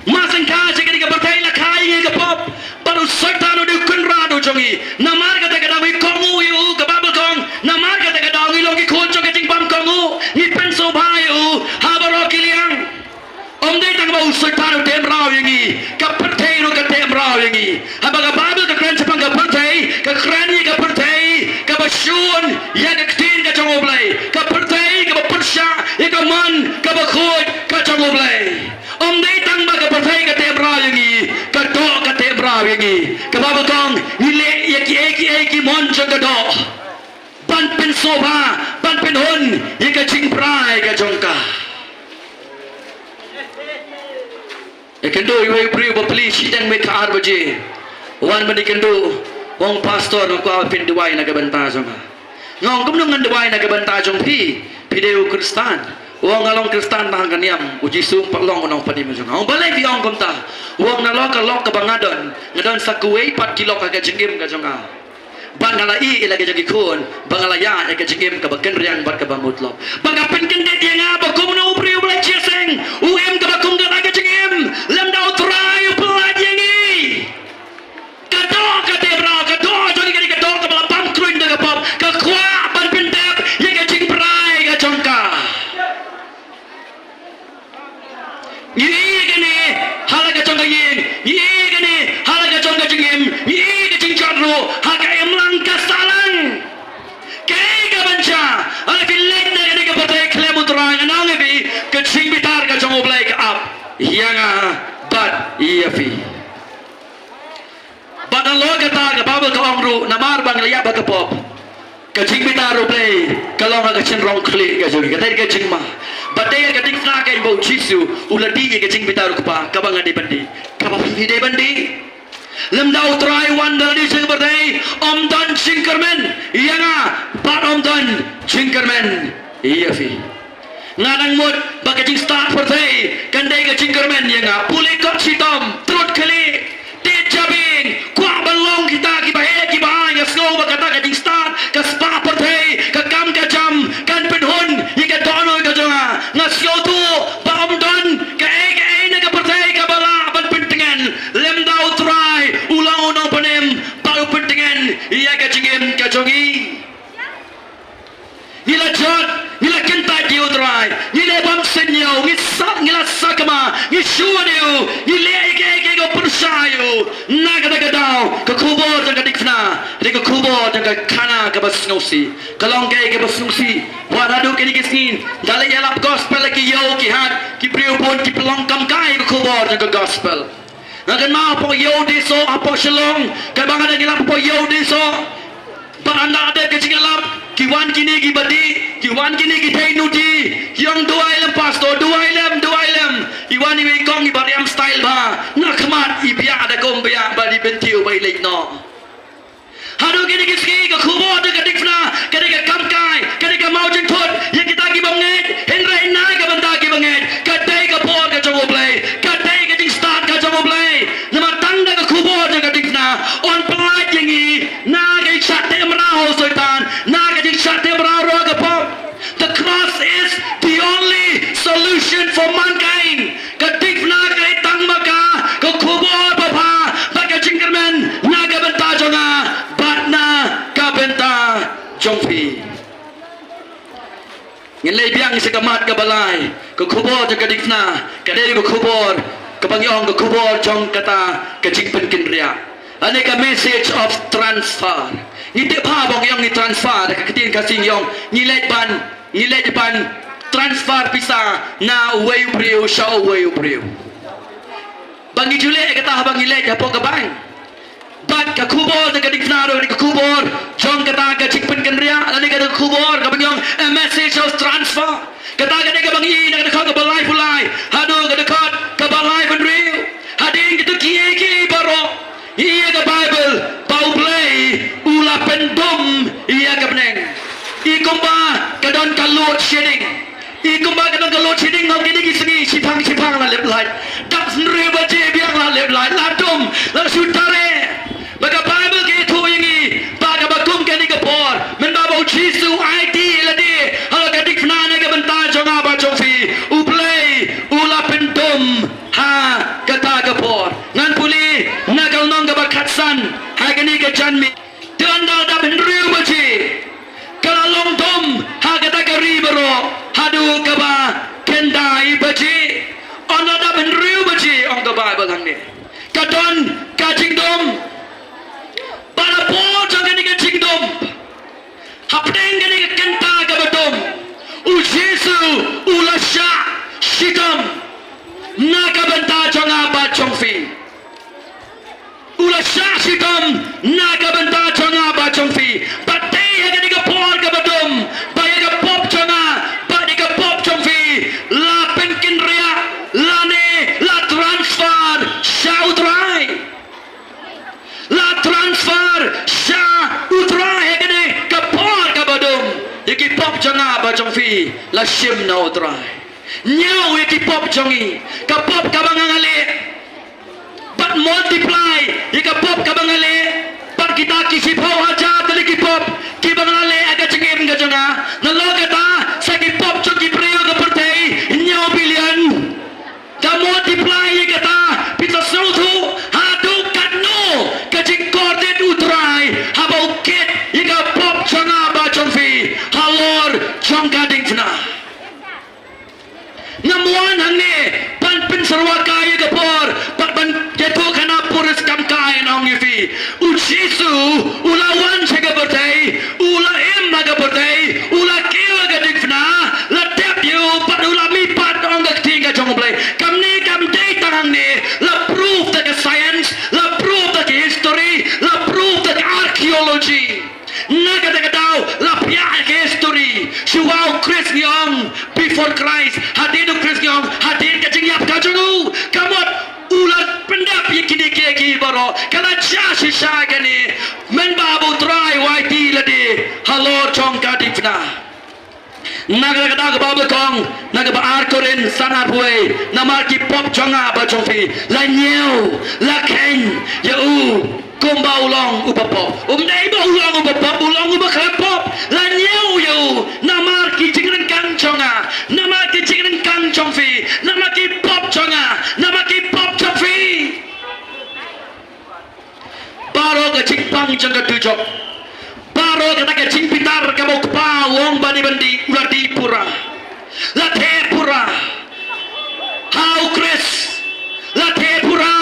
Mar shen kha sha kane ka pyrthei la kha ïa ngi ka pop. Bad u Soitan u dei u kynrad u jong ngi. Namar kata ka daw ngi kohnguh ïa u, ka Baibl ka ong, namar kata ka daw ngi long ki khun jong ka jingbymkohnguh. Ngi pynsngewbha ïa u ha baroh ki liang. Ym dei tang ba u Soitan u teh mraw ïa ngi, ka pyrthei ruh ka teh mraw ïa ngi. Haba ka Baibl ka kren shaphang ka pyrthei, ka kren ïa ka pyrthei kaba shun ïa ka ktien ka jong u Blei, ka pyrthei kaba pyrshah ïa ka mon kaba khuid ka jong u Blei. Ym dei tang ba ka pyrthei ka teh mraw ïa ngi, ka doh ka teh mraw ïa ngi. Kaba ba kong, ngi leh ïa kiei kiei ki mon jong ka doh ban pynsngewbha, ban pynhun ïa ka jingprai ka jong ka. Ïakynduh ïa uwei u briew ba plie shiteng bad ka ar baje. Wan ban ïakynduh, u ong, "Pastor, nga kwah ba phin duwai na ka bynta jong nga." Nga ong, "Kumno ngan duwai na ka bynta jong phi? Phi dei u Khristan." U ong, "Nga long Khristan tang ha ka niam, u Jisu um pat long u nongpynim jong nga." U ong, "Balei phi ong kumta?" U ong, "Nalor ka lok kaba nga don, nga don sa kawei pat ki lok ha ka jingim ka jong nga. Bad nga la ïeh ïa la ka jong ki khun, bad nga la ïaid ïa ka jingim kaba kynriang bad kaba mutlop. Bad ka pynkyndit ïa nga ba kumno u briew ba la jingïaseng u im kaba kumta ha ka jingim, lymda u Trai u pynlait ïa ngi. Ka doh ka tip bha, ka doh jong ngi ka dei ka doh kaba la bam kruiñ da ka pop, ka kwah ban pyndep ïa ka jingprai ka jong ka. Ngi ïohi kane ha la ka jong ka ïing, ngi ïohi kane ha la ka jong ka jingim, ngi ïohi ka jingjot ruh ha ka imlang ka sahlang. Kaei kaban jia? Lada phi leit na kane ka pyrthei khlem u Trai, nga ong ïa phi, ka jingbitar ka jong U Blei ka ap ïa nga bad ïa phi. Bad nalor kata ka Baibl ka ong ruh, namar ba ngi la ïap ha ka pop, ka jingbitar U Blei ka long ha ka shynrong khlieh ka jong ngi. Kata ka jingma. Bad dei ka dikna ka ba u Jisu u la dih ïa ka jingbitar u Kpa, kaba nga dei ban dih, kaba phi dei ban dih. Lymda u Trai u wan da lade sha ka pyrthei, um don jingkyrmen ïa nga bad um don jingkyrmen ïa phi. Nga dang mut ba ka jingstad pyrthei kan dei ka jingkyrmen ïa nga. Pule kot shitom, trud khlieh, tied jabieng, kwah ban long kita kiba heh kiba haiñ. Nga sngew ba kata ka jingstad, ka spah pyrthei, ka kam ka jam kan pynhun ïa ka dohnud ka jong nga. Nga sngewthuh ba um don kaei kaei na ka pyrthei kaba lah ban pyntngen lymda u Trai u long u nongpynim bad u pyntngen ïa ka jingim ka jong ngi. Ngi la jot, ngi la kyntait ïa u Trai, ngi la bam sniew, ngi sa, ngi la sakma, ngi shu wan ïa u, ngi leh ïa kaei kaei kaba u pyrshah ïa u. Na kata ka daw ka khubor jong ka dikna, dei ka khubor jong ka khana kaba sngewsih. Ka long kaei kaba sngewsih. Wat haduh kine ki sngi, da leit ïalap gospel ha ki ïew ki hat, ki briew bun ki pynlong kam kai ka khubor jong ka gospel. Nga kynmaw hapoh ïew Dei Soh, hapoh Shillong, katba nga dang ïalap hapoh ïew Dei Soh. Bad ynda la dep ka jingïalap, ki wan kine kiba dih, ki wan kine ki thei nuti, ki ong, "Duwai lem pastor, duwai lem, duwai lem." I wan iwei i kong iba riam style bha, na khmat i biah da kum biah bad i bynthiew bad i leit noh. Haduh kine ki sngi ka khubor jong ka dikna ka dei ka kam kai, ka dei ka maw jingthut ïa kita kiba ngeit, hynrei na ka bynta kiba ngeit ka dei ka bor ka jong U Blei, ka dei ka jingstad ka jong U Blei. Namar tang da ka khubor jong ka dikna un pynlait ïa ngi na ka jingshah teh mraw u Soitan, na ka jingshah teh mraw ruh ka pop. The cross is the only solution for mankind. Ka dikna ka dei tang ma ka, ka khubor babha bad ka jingkyrmen na ka bynta jong nga bad na ka bynta jong phi. Ngin leit biang sha ka mat kaba lai. Ka khubor jong ka dikna ka dei ka khubor kaba ngi ong ka khubor jong kata ka jingpynkynriah. Lane ka message of transfer. Ngi tip bha ba ngi ong ngi transfer, da ka ktien Khasi ngi ong ngi leit ban, ngi leit ban transfer pisa na uwei u briew sha uwei u briew. Ba ngi ju leh kata haba ngi leit hapoh ka bank. Bad ka khubor jong ka dikna ruh ka dei ka khubor jong kata ka jingpynkynriah, lane ka dei ka khubor kaba ngi ong a message of transfer. Kata ka dei kaba ngi i na ka dkhot kaba laiphew lai haduh ka dkhot kaba laiphew hynriew. Hadien kito kiei kiei baroh, ngi i ha ka Baibl ba U Blei u la pyndum ïa ka bneng. I kumba ka don ka load shedding. I kumba ka don ka load shedding, ha kine ki sngi shiphang shiphang la lip light. Dap hynriew baje biang la lip light, la dum, la shu tare. Ba ka Baibl ka ïathuh ïa ngi ba kaba kum kane ka por, mynba ba u Jisu u aiti ïa lade halor ka dikna na ka bynta jong nga bad jong phi, U Blei u la pyndum ha kata ka por. Ngan pule na ka lynnong kaba khatsan ha kane ka janmiet. Te ynda la dap hynriew baje ka la long dum ha kata ka ri baroh haduh kaba khyndai baje. Ynda la dap hynriew baje, ong ka Baibl hangne, ka don ka jingdum. Bad ha por jong kane ka jingdum, hapdeng kane ka kynta kaba dum, u Jisu u la shah shitom na ka bynta jong nga bad jong phi. U la shah shitom na ka bynta jong nga bad jong phi. Bad dei ha kane ka por kaba dum ba ïa ka pop jong nga bad ïa ka pop jong phi la pynkynriah lane la transfer sha U Trai. La transfer sha U Trai ha kane ka por kaba dum. Ïa ki pop jong nga bad jong phi la shim na U Trai. Ñiew ïa ki pop jong ngi, ka pop kaba nga nga leh, bad multiply ïa ka pop kaba nga leh bad kita ki shiphew hajar tylli ki pop kiba nga la leh ha ka jingim ka jong nga. Nalor kata sa ki pop jong ki briew ka pyrthei hynñiew billion. Ka multiply ïa kata, phi sa sngewthuh haduh katno ka jingkordit U Trai haba u kit ïa ka pop jong nga bad jong phi halor jong ka diengphna. Ngam wan hangne ban pynsyrwa kai ïa ka por bad ban ïathuh khana puriskam kai, nong ïa phi. U Jisu u la wan sha ka pyrthei, u la im ha ka pyrthei, u la kiew ha ka diengphna, la tep ïa u bad u la mihpat, ong ka ktien ka jong U Blei. Kamne kam dei tang hangne, la proof da ka science, la proof da ka history, la proof da ka archaeology. Na kata ka daw la phiah ïa ka history. Shuwa U Khrist ngi ong, before Christ, hadien U Khrist ngi ong, hadien ka jingïap ka jong u. Ka mut u la pyndep ïa kine kiei kiei baroh, ka la jia shisha kane. Mynba ba U Trai u aiti lade halor jong ka diengphna. Na kata ka daw ka Baibl ka ong, na kaba ar Korinth san arphew wei, namar ki pop jong nga bad jong phi la ñiew, la kheiñ ïa u kumba u long uba pop. Um dei ba u long uba pop, u long uba khlem pop. La ñiew ïa u namar ki jingryngkang jong nga, namar ki jingryngkang jong phi, namar ki pop jong nga, namar ki pop jong phi. Baroh ka jingpang jong ka dujok, baroh kata ka jingbitar kaba u Kpa u ong ba dei ban dih, u la dih pura. La theh pura ha U Khrist. La theh pura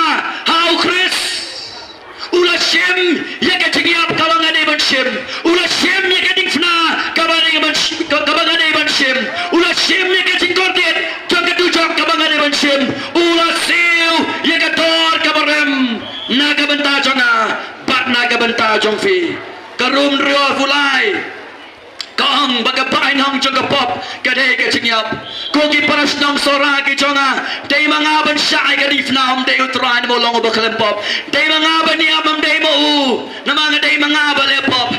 ha U Khrist. U la shim ïa ka jingïap kaba nga dei ban shim. U la shim ïa ka diengphna kaba dei ban sh-, ka-, kaba nga dei ban shim. U la shim ïa ka jingkordit jong ka dujok kaba nga dei ban shim. U la siew ïa ka dor kaba rem na ka bynta jong nga bad na ka bynta jong phi. Ka Rom hynriew arphew lai ka ong ba ka bainong jong ka pop ka dei ka jingïap. Ko ki para shnong Sohra ki jong nga, dei ma nga ban shah ïa ka diengphna, ym dei U Trai namar u long uba khlem pop. Dei ma nga ban ïap, ym dei ma u namar nga dei ma nga ba leh pop.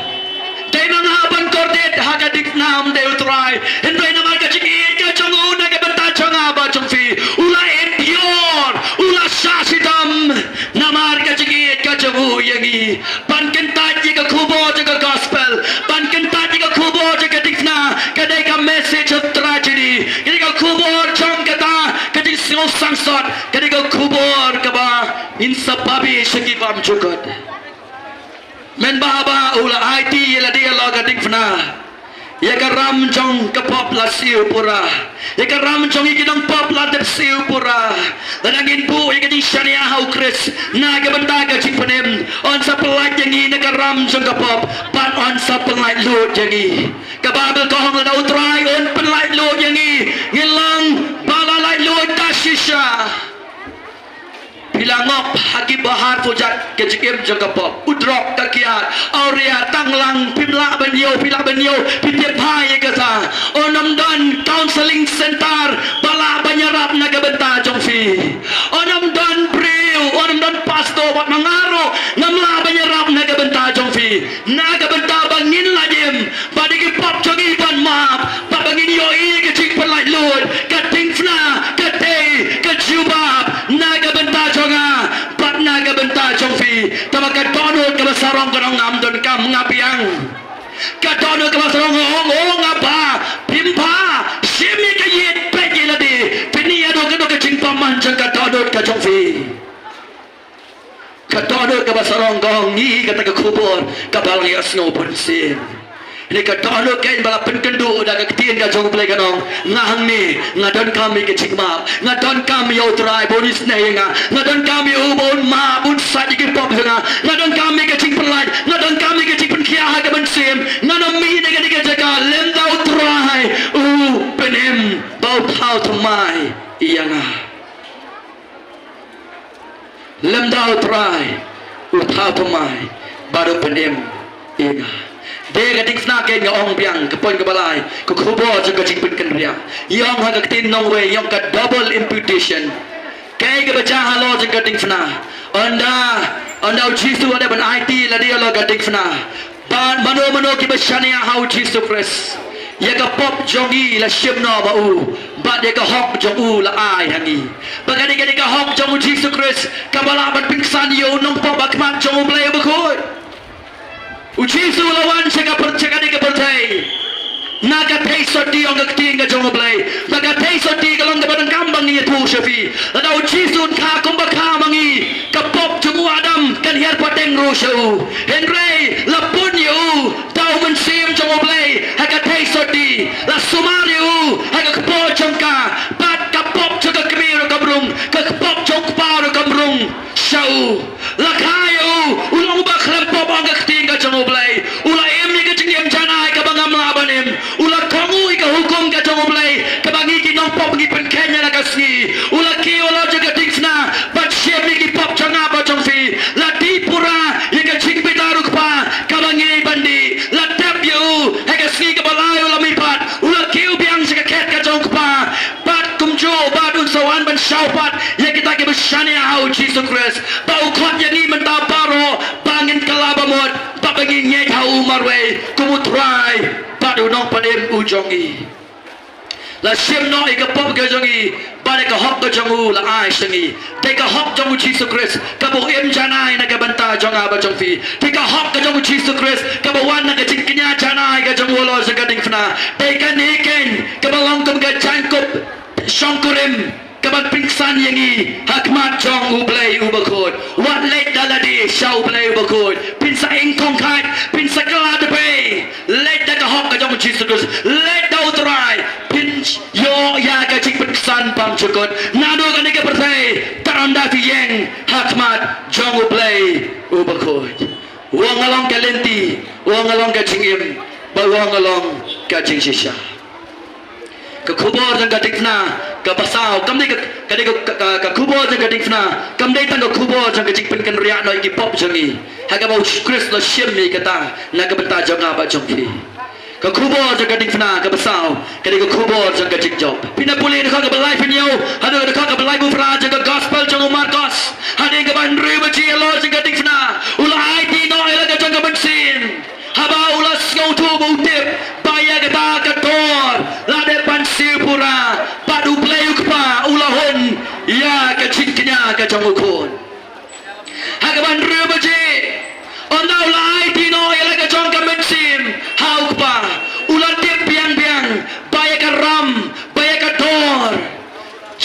Dei ma nga ban kordit ha ka diengphna, ym dei U Trai. Hynrei namar ka jingïeit ka jong u na ka bynta jong nga bad jong phi, u la impure, u la shah shitom namar ka jingïeit ka jong u ïa ngi. Ban kyntait ïa ka khubor jong ka gospel, ban kyntait ïa ka khubor jong ka diengphna, ka dei ka message of tragedy. Ka dei ka khubor jong kata ka jingsngewsangsot, ka dei ka khubor kaba ngin sa babe sha ki bymjukut. Mynba ba u la aiti ïa lade halor ka diengphna, ïa ka ram jong ka pop la siew pura. Ïa ka ram jong ngi ki nongpop la dep siew pura. Lada ngin buh ïa ka jingshaniah ha U Khrist na ka bynta ka jingpynim, un sa pyllait ïa ngi na ka ram jong ka pop bad un sa pyllait luid ïa ngi. Ka Baibl ka ong lada U Trai un pyllait luid ïa ngi, ngin long ba la lait luid ta shisha. Phi la ngop ha ki bahar pujat ka jingim jong ka pop, u drok, ka kiad, awria, tang lang, phim lah ban ïoh, phi lah ban ïoh, phi tip bha ïa kata. Un ym don counseling center ba lah ban ïarap na ka bynta jong phi. Un ym don briew, un ym don pastor, wat ma nga ruh ngam lah ban ïarap na ka bynta jong phi. Na ka bynta ba ngin lait im, ba dei ki pop jong ngi ban map, ba, ba ngin ïohi ka jingpyllait luid, ka diengphna, ka dei ka jubab na ka bynta jong nga bad na ka bynta jong phi. Tangba ka dohnud kaba sarong ka ong ngam donkam, nga biang. Ka dohnud kaba sarong ka ong, o nga bha, phim bha, shim ïa ka ïit, peit ïa lade, phin ïoh ïa kano ka jingbymman jong ka dohnud ka jong phi. Ka dohnud kaba sarong ka ong ngi kata ka khubor kaba la ngi ïohsngew bunsien. Ine ka dohnud keiñ ba la pynkynduh da ka ktien ka jong U Blei ka ong, nga hangne, nga donkam ïa ka jingmap, nga donkam ïa U Trai ba un isynei ïa nga, nga donkam ïa u ba un map, un sait ïa ki pop jong nga, nga donkam ïa ka jingpyllait, nga donkam ïa ka jingpynkhiah ha ka mynsiem, ngan ym mih na kane ka jaka lymda U Trai u pynim bad u thaw thymmai ïa nga. Lymda U Trai u Apa mai ba dang pynim ïa nga. Dei ka ding sna ka nga ong biang ka pon ka balai ka khubor jong ka jingpynkynriah. Ïong ha ka ktien nongwei ïong ka double imputation. Kaei kaba jia halor jong ka ding sna? Ynda, ynda u Jisu u dei ban aiti lade halor ka ding sna. Ba mano mano kiba shaniah ha u Jisu Khrist, ïa ka pop jong ngi la shim noh ma u. Bad ïa ka hok jong u la ai ha ngi. Ba kane kane ka hok jong u Jisu Khrist kaba lah ban pynksan ïa u nongpop ha khmat jong u Blei uba khuid. U Jisu u la wan sha ka pyrthei, sha kane ka pyrthei. Na ka theisotti ong ka ktien ka jong u Blei. Ba ka theisotti ka long kaba donkam ba ngi ïathuh sha phi. Lada u Jisu un kha kumba kha ma ngi, ka pop jong u Adam kan hiar pateng ruh sha u. Hynrei la pun ïa u da u Mynsiem jong u Blei ha ka theisotti. La sumar ïa u ha ka kpoh jong ka. Bad ka pop jong ka kmie ruh kam rung, ka pop jong u kpa ruh kam rung sha u. La kha ïa u, u long uba khlem pop ong ka ktien ka jong u Blei. U la im ïa ka jingim janai kaba ngam lah ban im. U la kohnguh ïa ka hukum ka jong u Blei kaba ngi ki nongpop ngi pynkheiñ ïa la ka sngi. U la kiew halor jong ka ding sna ban shim ïa ki pop jong nga bad jong phi. La dih pura ïa ka jingbitar u Kpa kaba ngi ban dih. La tep ïa u ha ka sngi kaba lai u la mihpat. U la kiew biang sha ka khet ka jong u Kpa. Bad kumjuh bad un sa wan ban shaw pat ïa kita kiba shaniah ha u Jisu Khrist. Ba u khot ïa ngi mynta baroh ba ngin kylla ba mut, ba ba ngin ngeit ha u marwei kum u Trai bad u Nongpynim u jong ngi. La shim noh ïa ka pop ka jong ngi bad ïa ka hok ka jong u la ai sha ngi. Dei ka hok jong u Jisu Khrist kaba u im janai na ka bynta jong nga bad jong phi. Dei ka hok ka jong u Jisu Khrist kaba wan na ka jingkñia janai ka jong u halor jong ka ding sna. Dei kane keiñ kaba long kum ka jaiñkup shongkurim kaban pynksan ïa ngi ha khmat jong u Blei uba khuid. Wat leit da lade sha u Blei uba khuid. Phin sa ing khongkhait, phin sa kylla dpei. Leit da ka hok ka jong u Jisu Khrist. Leit da u Trai. Phin ïoh ïa ka jingpynksan bymjukut. Naduh kane ka pyrthei, tang ynda phi ïeng ha khmat jong u Blei uba khuid. Wan nga long ka lynti, wan nga long ka jingim, bad wan nga long ka jingshisha. Ka khubor jong ka ding sna kaba saw kam dei ka, ka dei ka, ka, ka, ka khubor jong ka ding sna kam dei tang ka khubor jong ka jingpynkynriah noh ïa ki pop jong ngi. Ha kaba u Khrist u la shim ïa kata na ka bynta jong nga bad jong phi. Ka khubor jong ka ding sna kaba saw ka dei ka khubor jong ka jingjop. Phin ïa pule dkhot kaba lai phin ïoh haduh dkhot kaba laiphew phra jong ka gospel jong u Markos. Hadien kaba hynriew baje halor jong ka ding sna u la aiti noh ïa la ka jong ka mynsiem. Haba u la sngewthuh ba u tip ba ïa kata ka dor la dep ban siew pura bad u Blei u Kpa u la hun ïa ka jingkñia ka jong u khun. Ha kaba hynriew baje ynda u la aiti noh ïa la ka jong ka mynsiem ha u Kpa u la tip biang biang ba ïa ka ram ba ïa ka dor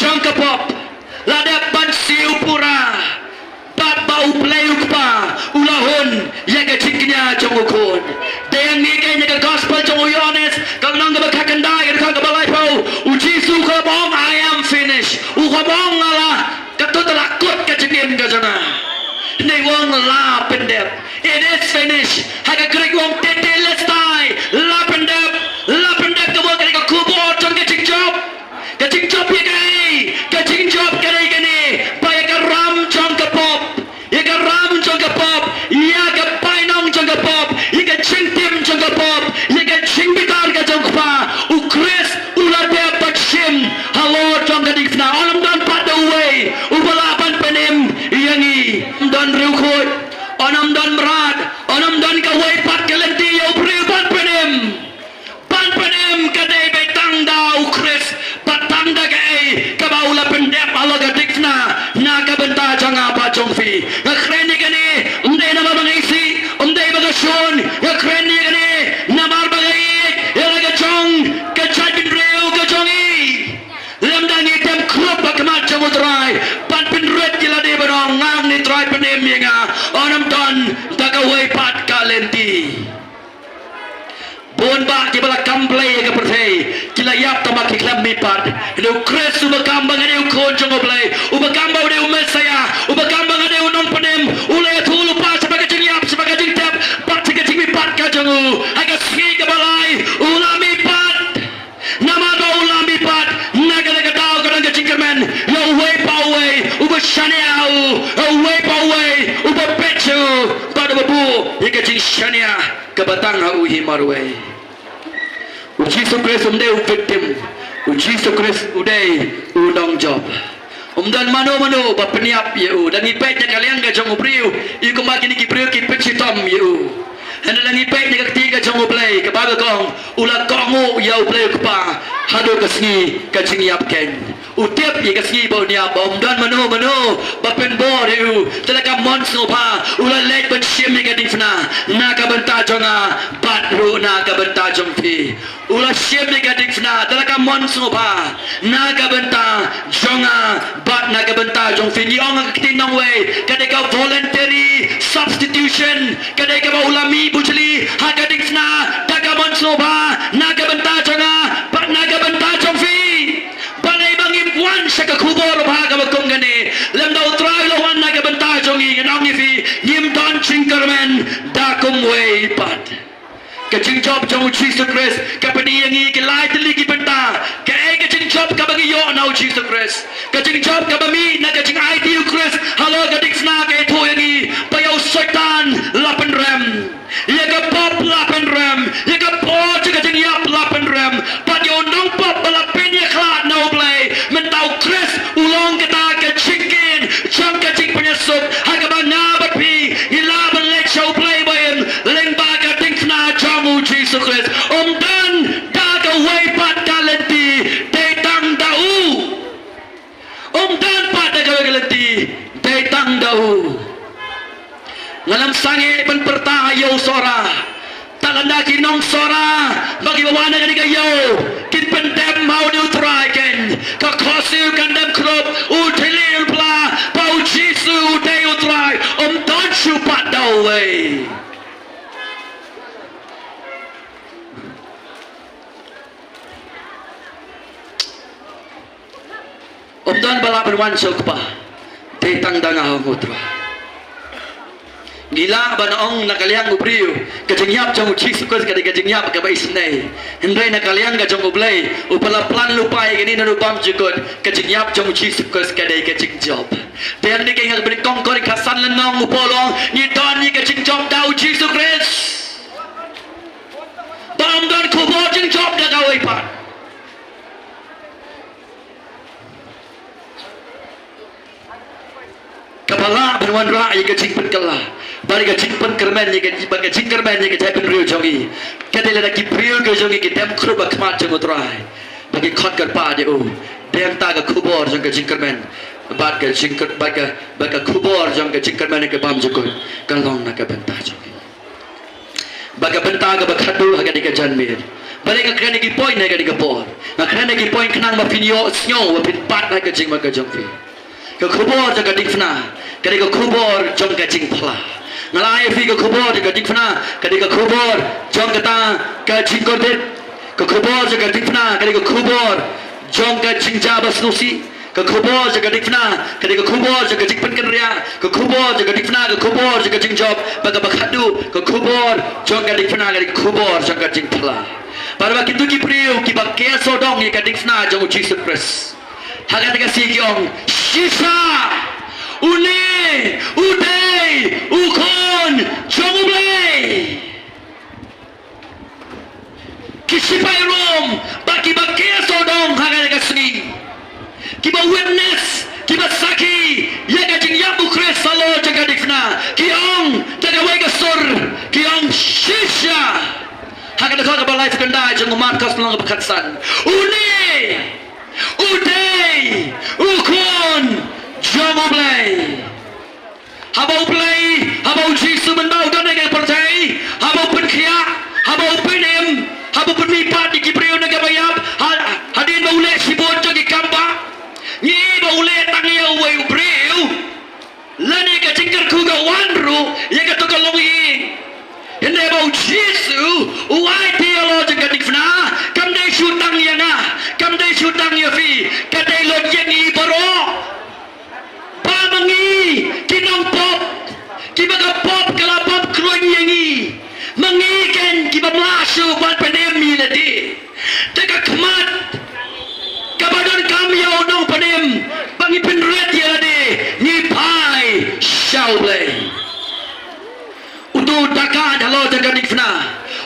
jong ka pop la dep ban siew pura. Bad ba u Blei u Kpa u la hun ïa ka jingkñia jong u khun. Dei hangne keiñ ha ka gospel jong u Ïoannis ka lynnong kaba khatkhyndai ka dkhot kaba laiphew u Jisu u khlem ong I am finished. U khlem ong nga la, kato te la kut ka jingim ka jong nga. Hynrei u ong la pyndep. It is finished. Ha ka Greek u ong tetelestai. La pyndep. La pyndep ka mut ka dei ka khubor jong ka jingjop. Ka jingjop ïa kaei? Ka jingjop ka dei kane, ba ïa ka ram jong ka pop, ïa ka ram jong ka pop, ïa ka bainong jong ka pop, ïa ka jingtim jong ka pop, ïa ka jingbitar ka jong u Kpa, u Khrist u la dep ban shim halor jong ka ding sna. Ym don pat da uwei uba lah ban pynim ïa ngi. Ym don riewkhuid, ym don mrad, ym don kawei pat ka lynti ïa u briew ban pynim. Ban pynim ka dei beit tang da u Khrist, bad tang da kaei kaba u la pyndep halor ka ding sna na ka bynta jong nga bad jong phi. Nga kren ïa kane ym dei namar ba nga isih, ym dei ba nga shun, nga kren ïa kane namar ba nga ïeit ïa la ka jong ka jaitbynriew ka jong ngi. Lymda ngi dem khrup ha khmat jong u Trai ban pynrit ïa lade ban ong nga, une u Trai pynim ïa nga, ym don da kawei pat ka lynti. Bun bah kiba la kam Blei ha ka pyrthei ki la ïap tang ba ki khlem mihpat. Hynrei u Khrist uba kam ba nga dei u Khun jong u Blei, uba kam ba u dei u Messaïah, uba kam ba nga dei u Nongpynim, u la ïathuhlypa shaphang ka jingïap, shaphang ka jingtep bad shaphang ka jingmihpat ka jong u. Ha ka sngi kaba lai u la mihpat. Namar ba u la mihpat, na kata ka daw ka don ka jingkyrmen ïa uwei pa uwei uba shaniah ha u, ïa uwei pa uwei uba peit sha u. ïa ka jingshaniah kaba tang ha u hi marwei. U Jisu Khrist um dei u victim. U Jisu Khrist u dei u nongjop. Um don mano mano ba pynïap ïa u. Lada ngi peit na ka liang ka jong u briew, ïa kumba kine ki briew ki pynshitom ïa u. Hynrei lada ngi peit na ka ktien ka jong U Blei, kaba ka ong, u la kohnguh ïa U Blei U Kpa haduh ka sngi ka jingïap keiñ. U tip ïa ka sngi ba un ïap, ba um don mano mano ba pynbor ïa u. Te la ka mon sngewbha u la leit ban shim ïa ka diengphna na ka bynta jong nga bad ruh na ka bynta jong phi. U la shim ïa ka diengphna, te la ka mon sngewbha na ka bynta jong nga bad na ka bynta jong phi. Ngi ong ha ka ktien nongwei, ka dei ka voluntary substitution, ka dei kaba u la mih bujli ha ka diengphna da ka mon sngewbha na ka bynta jong nga bad na ka bynta jong phi. Balei ba ngim wan sha ka khubor babha kaba kum kane? Lymda U Trai u la wan na ka bynta jong ngi, ngan ong ïa phi, ngim don jingkyrmen da kumwei pat. Ka jingjop jong U Jisu Khrist ka pyni ïa ngi ki lai tylli ki bynta kaei ka jingjop kaba ngi ïoh na U Jisu Khrist. Ka jingjop kaba mih na ka jingaiti U Khrist halor ka diengphna ka ïathuh ïa ngi ba ïa u Soitan la pynrem, ïa ka pop la pynrem, ïa ka por jong ka jingïap la pynrem, bad ïa u nongpop ba la pynïakhlad na U Blei. Mynta U Khrist u long kata ka jingkieñ jong ka jingpynïasuk ha kaba nga bad phi ngi lah ban leit sha U Blei ba im lyngba ka diengphna jong U Jisu Khrist. Um don da kawei pat ka lynti, dei tang da u. Um don pat da kawei ka lynti, dei tang da u. Nga lam sangeh ban pyrta ïa u Sohra. Te lada ki nong Sohra ba kiba wan na kane ka ïew kin pyndem ha une U Trai keiñ, ka khohsiew kan dem khrup, u thylliej u pla ba U Jisu u dei U Trai, um don shuh pat da uwei. Um don ba lah ban wan sha U Kpa, dei tang da nga, ong U Trai. Ngi lah ban ong na ka liang u briew ka jingïap jong U Jisu Khrist ka dei ka jingïap kaba isynei. Hynrei na ka liang ka jong U Blei uba la plan lypa ïa kane na u bymjukut, ka jingïap jong U Jisu Khrist ka dei ka jingjop. Te hangne ka ïa kaba nyngkong Korinth khatsan lynnong u Paul u ong ngi don ïa ka jingjop da U Jisu Khrist. Ba ym don khubor jingjop da kawei pat. Kaba lah ban wanrah ïa ka jingpynkylla bad ïa ka jingpynkyrmen, ïa ka, bad ka jingkyrmen ïa ka jaitbynriew jong ngi. Ka dei lada ki briew ki jong ngi ki dem khrup ha khmat jong U Trai, ba ki khot kyrpad ïa u. Dei hangta ka khubor jong ka jingkyrmen bad ka jingkyr-, bad ka, bad ka khubor jong ka jingkyrmen ïa ka bymjukut ka long na ka bynta jong ngi. Bad ka bynta kaba khatduh ha kane ka janmiet. Balei nga kren ïa ki point ha kane ka por? Nga kren ïa ki point khnang ba phin ïohsngew, ba phin bat ha ka jingmut ka jong phi. Ka khubor jong ka diengphna ka dei ka khubor jong ka jingphla. Nga la ai ïa phi ka khubor jong ka diengphna ka dei ka khubor jong kata ka jingkordit. Ka khubor jong ka diengphna ka dei ka khubor jong ka jingjia ba sngewsih. Ka khubor jong ka diengphna ka dei ka khubor jong ka jingpynkynriah. Ka khubor jong ka diengphna ka khubor jong ka jingjop. Bad kaba khatduh ka khubor jong ka diengphna ka dei ka khubor jong ka jingphla. Bad ba kito ki briew kiba ker sawdong ïa ka diengphna jong U Jisu Khrist, ha kata ka sngi ki ong, shisha, une u dei u Khun jong U Blei. Ki shipai Rom bad kiba ker sawdong ha kata ka sngi, kiba witness, kiba sakhi ïa ka jingïap U Khrist halor jong ka diengphna, ki ong da kawei ka sur, ki ong, shisha. Ha ka dkhot kaba laiphew khyndai jong u Markos lynnong kaba khatsan, une u dei u Khun jong U Blei. Haba U Blei, haba U Jisu mynba u don ha ka pyrthei, haba u pynkhiah, haba u pynim, haba u pynmihpat ïa ki briew na kaba ïap, ha-, hadien ba u leh shibun jong ki kambah, ngi ba u leh tang ïa uwei u briew. Lane ka jingkyrkhu ka wan ruh ïa kato ka longïing. Hynrei ba U Jisu u aiti halor jong ka diengphna, kam dei shu tang ïa nga, kam dei shu tang ïa phi, ka dei lut ïa ngi baroh. Ba ma ngi ki nongpop, kiba ka pop ka la pop khlaiñ ïa ngi, ma ngi keiñ kiba ym lah shuh ban pynim ïa lade. Te ka khmat kaba donkam ïa u nongpynim ba ngi pynrit ïa lade, ngi phai sha U Blei. Uto u da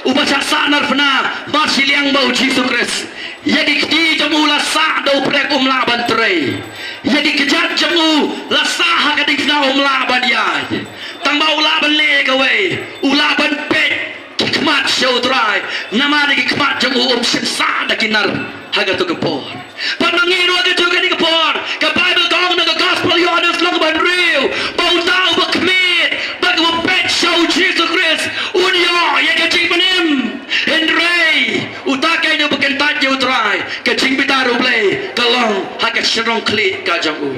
Uba shah sahnarphna marshiliang bad U Jisu Khrist. Ïa ki kti jong u la sah da u prek, um lah ban trei. Ïa ki kjat jong u la sah ha ka diengphna, um lah ban ïaid. Tangba u lah ban leh kawei, u lah ban peit ki khmat sha U Trai. Namar ïa ki khmat jong u um shym sah da ki nar ha kato ka por. Bad ma ngi ruh ha kajuh kane ka por, ka Baibl ka ong na ka Gospel Ïoannis lynnong ba hynriew, ba uta uba khmied bad uba peit sha U Jisu Khrist un ïoh ïa ka jingpynim. Hynrei uta keiñ uba kyntait ïa U Trai, ka jingbitar U Blei ka long ha ka shynrong khlieh ka jong u.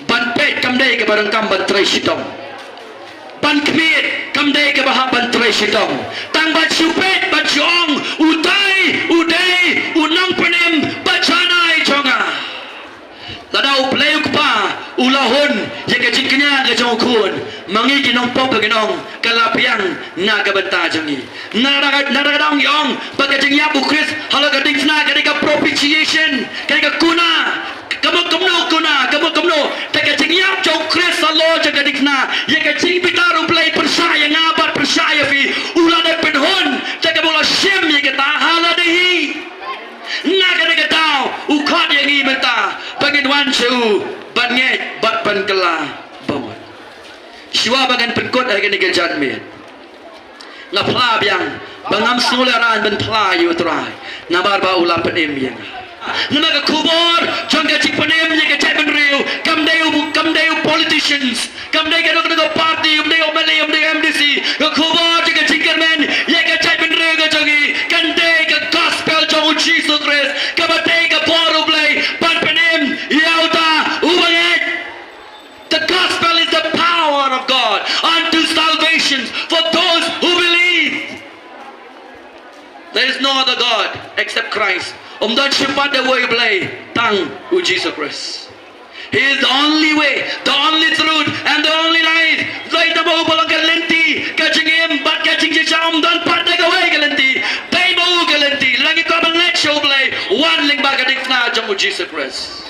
Ban peit kam dei kaba donkam ban trei shitom. Ban khmied kam dei kaba hap ban trei shitom. Tang ban shu peit, ban shu ong, utai u dei u nongpynim ba janai jong nga. Lada U Blei U Kpa u la hun ïa ka jingkñia ka jong U Khun, ma ngi ki nongpop ngin ong ka la biang na ka bynta jong ngi. Nada ka, nada ka dang ong ba ka jingïap U Khrist halor ka diengphna ka dei ka propitiation, ka dei ka kuna. Ka mut kumno kuna, ka mut kumno? Te ka jingïap jong U Khrist halor jong ka diengphna, ïa ka jingbitar U Blei pyrshah ïa nga bad pyrshah ïa phi, u la dep pynhun, te kaba u la shim ïa kata ha lade hi. Na kane ka daw u khot ïa ngi mynta ba ngin wan sha u ban ngeit bad ban kylla ba mut. Shuwa ba ngan pynkut ha kane ka janmiet, nga phla biang ba ngam sngewlehrain ban phla ïa U Trai, namar ba u la pynim ïa nga. Namar ka khubor jong ka jingpynim ïa ka jaitbynriew kam dei u, kam dei u politicians, kam dei kano kano ka party, um dei u M L A, um dei u M D C. Ka khubor jong ka jingkyrmen ïa ka jaitbynriew ka jong ngi kan dei ka gospel jong U Jisu Khrist, kaba dei ka bor U Blei ban pynim ïa uta uba ngeit. The gospel is the power of God unto salvation for those who believe. There is no other God except Christ. Um don shipat da uwei U Blei, tang U Jisu Khrist. He is the only way, the only truth, and the only life. Dei tang ma u ba long ka lynti ka jingim bad ka jingshisha, um don pat da kawei ka lynti. Dei ma u ka lynti. Lada ngi kwah ban leit sha U Blei, wan lyngba ka diengphna jong U Jisu Khrist.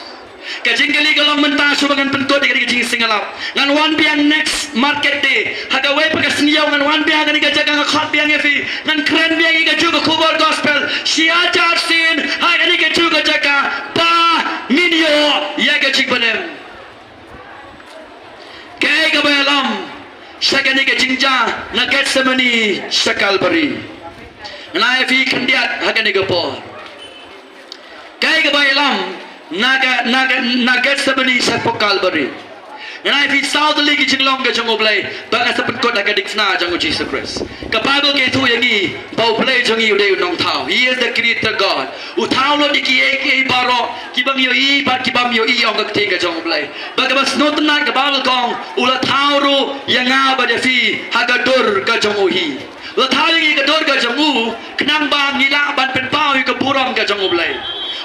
Ka jingkylli ka long mynta, shuwa ba ngan pynkut ïa ka jingsngewlap, ngan wan biang next market day, ha kawei pat ka sngi ïew ngan wan biang ha kane ka jaka, nga khot biang ïa phi, ngan kren biang ïa kajuh ka khubor gospel shi hajar sien ha kane kajuh ka jaka, ba ngin ïoh ïa ka jingpynim. Kaei kaba ïalam sha kane ka jingjia na Gethsemane sha Kalbari? Ngan ai ïa phi khyndiat ha kane ka por. Kaei kaba ïalam na ka, na ka, na Gethsemane shapoh Kalbari? Ngan ai ïa phi saw tylli ki jinglong ka jong U Blei ba nga sa pynkut ha ka diengphna jong U Jisu Khrist. Ka Baibl ka ïathuh ïa ngi ba U Blei jong ngi u dei u nongthaw. He is the creator God. U thaw lut ïa kiei kiei baroh, kiba ngi ïohi bad kiba ngim ïohi, ong ka ktien ka jong U Blei. Bad kaba sngewtynnat, ka Baibl ka ong u la thaw ruh ïa nga bad ïa phi ha ka dur ka jong u hi. U la thaw ïa ngi ha ka dur ka jong u khnang ba ngi lah ban pynpaw ïa ka burom ka jong U Blei.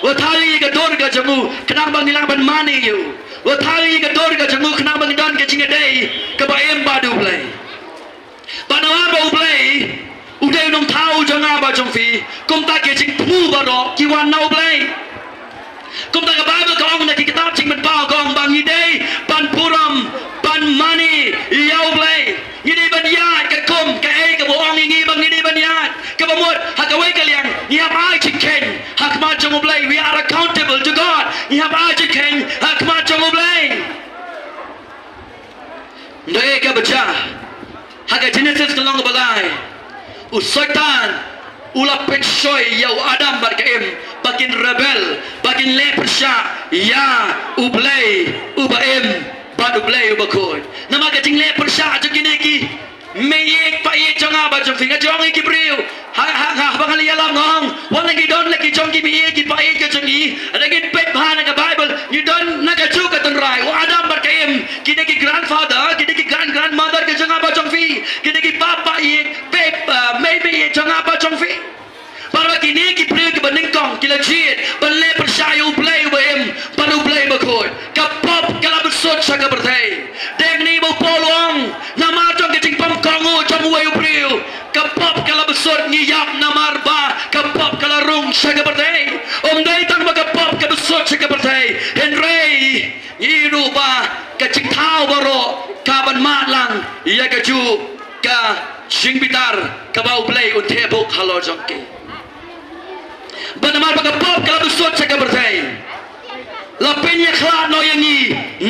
U la thaw ïa ngi ha ka dur ka jong u khnang ba ngi lah ban mane ïa u. U la thaw ïa ngi ha ka dur ka jong u khnang ba ngi don ka jingïadei kaba im bad U Blei. Bad namar ba U Blei u dei u nongthaw jong nga bad jong phi, kumta ki jingthmu baroh ki wan na U Blei. Kumta ka Baibl ka ong na ki kitab Jingpynpaw, ka ong ba ngi dei ban burom, ban mane ïa U Blei. Ngi dei ban ïaid katkum kaei kaba u ong ïa ngi ba ngi dei ban ïaid. Kaba mut ha kawei ka liang ngi hap ai jingkheiñ ha khmat jong U Blei. We are accountable to God. Ngi hap ai jingkheiñ ha khmat jong U Blei. Nda ïa kaba jia ha ka Genesis ka lynnong ba lai, u Soitan u la pynshoi ïa u Adam bad ka Im ba kin rebel, ba kin leh pyrshah ïa U Blei uba im bad U Blei uba khuid. Namar ka jingleh pyrshah jong kine ki meiieit paieit jong nga bad jong phi, nga ju ong ïa ki briew, ha, ha, ha, haba nga la ïalam nga ong, wat la ngi don la ki jong ki meiieit ki paieit ka jong ngi, lada ngin peit bha na ka Baibl, ngi don na kajuh ka tynrai. U Adam bad ka Im, kine ki grandfather, kine ki grand grandmother ka jong nga bad jong phi, kine ki bap paieit, pep, ah, mei meiieit jong nga bad jong phi. Bad ba kine ki briew kiba nyngkong ki la jied ban leh pyrshah ïa U Blei uba im bad U Blei uba khuid, ka pop ka la bsut sha ka pyrthei. Dei kane ba u Paul u ong, namar jong ka jingpynkohnguh jong uwei u briew, ka pop ka la bsut. Ngi ïap namar ba ka pop ka la rung sha ka pyrthei. Ym dei tang ba ka pop ka bsut sha ka pyrthei, hynrei ngi ïohi ruh ba ka jingthaw baroh ka ban mad lang ïa kajuh ka jingbitar kaba U Blei un theh buk halor jong ki. Bad namar ba ka pop ka la bsut sha ka pyrthei, la pynïakhlad noh ïa ngi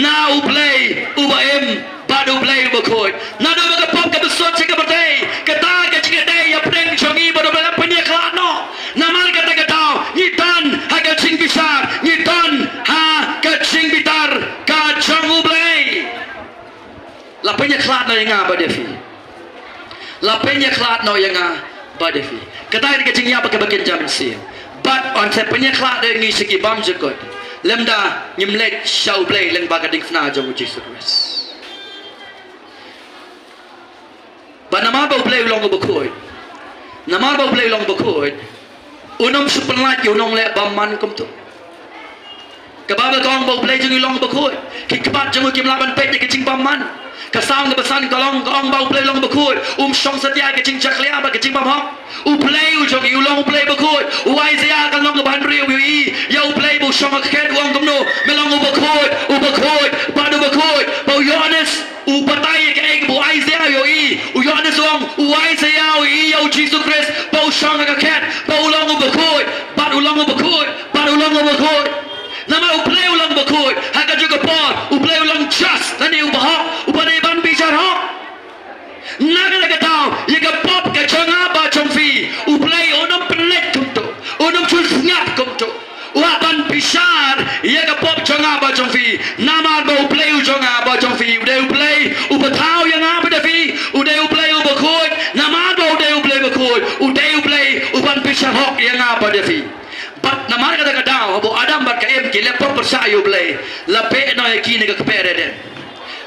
na U Blei uba im bad U Blei uba khuid. Naduh ba ka pop ka bsut sha ka pyrthei, kata ka jingïadei ïapdeng jong ngi bad U Blei la pynïakhlad noh. Namar kata ka daw ngi don ha ka jingbishar, ngi don ha ka jingbitar ka jong U Blei. La pynïakhlad noh ïa nga bad ïa phi. La pynïakhlad noh ïa nga bad ïa phi. Kata ka dei ka jingïap kaba kynja mynsiem. Bad yn sa pynïakhlad ïa ngi sha ki bymjukut, lymda ngim leit sha U Blei lyngba ka diengphna jong U Jisu Khrist. Bad namar ba U Blei u long uba khuid, namar ba U Blei u long uba khuid, un ym shu pynlait ïa u nongleh bymman kumto. Ka Baibl ka ong ba U Blei jong ngi u long uba khuid. Ki kpat jong u kim lah ban peit ïa ka jingbymman. Ka Salm kaba san ka long, ka ong ba U Blei u long uba khuid, um shong satia ïa ka jingjakhlia bad ka jingbymhok. U Blei u jong ngi u long U Blei uba khuid. U Isaiah ka lynnong kaba hynriew u ïohi ïa U Blei ba u shong ha ka khet, u ong kumno? Me long uba khuid, uba khuid bad uba khuid. Ba u Ïoannis u batai ïa kaei kaba u Isaiah u ïohi. U Ïoannis u ong, u Isaiah u ïohi ïa U Jisu Khrist ba u shong ha ka khet, ba u long uba khuid bad u long uba khuid bad u long uba khuid. Namar U Blei u long uba khuid, ha kajuh ka por U Blei u long just, lane uba hok, uba dei ban bishar hok. Na kata ka daw, ïa ka pop ka jong nga bad jong phi, U Blei un ym pynleit kumto, un ym shu sngap kumto. U hap ban bishar ïa ka pop jong nga bad jong phi. Namar ba U Blei u jong nga bad jong phi u dei U Blei uba thaw ïa nga bad ïa phi. U dei U Blei uba khuid. Namar ba u dei U Blei uba khuid, u dei U Blei uban bishar hok ïa nga bad ïa phi. Bad namar kata ka daw, haba u Adam bad ka Im ki leh pop pyrshah ïa U Blei, la beh noh ïa ki na ka kper Eden.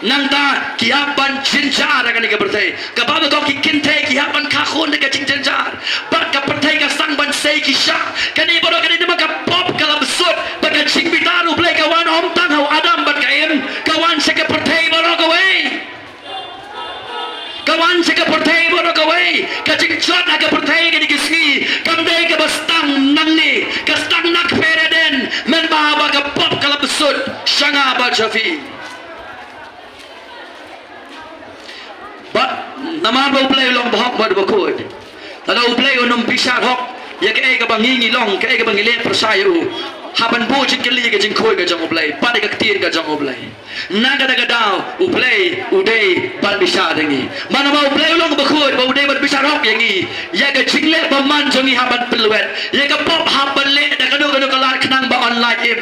Nangta ki hap ban jynjar ha kane ka pyrthei. Ka Baibl ka ong ki kynthei ki hap ban kha khun da ka jingjynjar. Bad ka pyrthei ka sdang ban sei ki shah. Kane baroh kane namar ka pop ka la bsut bad ka jingbitar U Blei ka wan ym tang ha u Adam bad ka Im, ka wan sha ka pyrthei baroh kawei. Ka wan sha ka pyrthei baroh kawei. Ka jingjot ha ka pyrthei kane ka sngi kam dei kaba sdang nangne, ka sdang na ka kper Eden. Mynba ba ka pop ka la bsut sha nga bad sha phi. Bad namar ba U Blei u long uba hok bad uba khuid, lada U Blei un ym bishar hok ïa kaei kaba ngi ngi long, kaei kaba ngi leh pyrshah ïa u, hap ban buh jingkylli ïa ka jingkhuid ka jong U Blei bad ïa ka ktien ka jong U Blei. Na kata ka daw U Blei u dei ban bishar ïa ngi. Namar ba U Blei u long uba khuid, ba u dei ban bishar hok ïa ngi, ïa ka jingleh bymman jong ngi hap ban pynlwet, ïa ka pop hap ban leh da kano kano ka lad khnang ba yn lait im.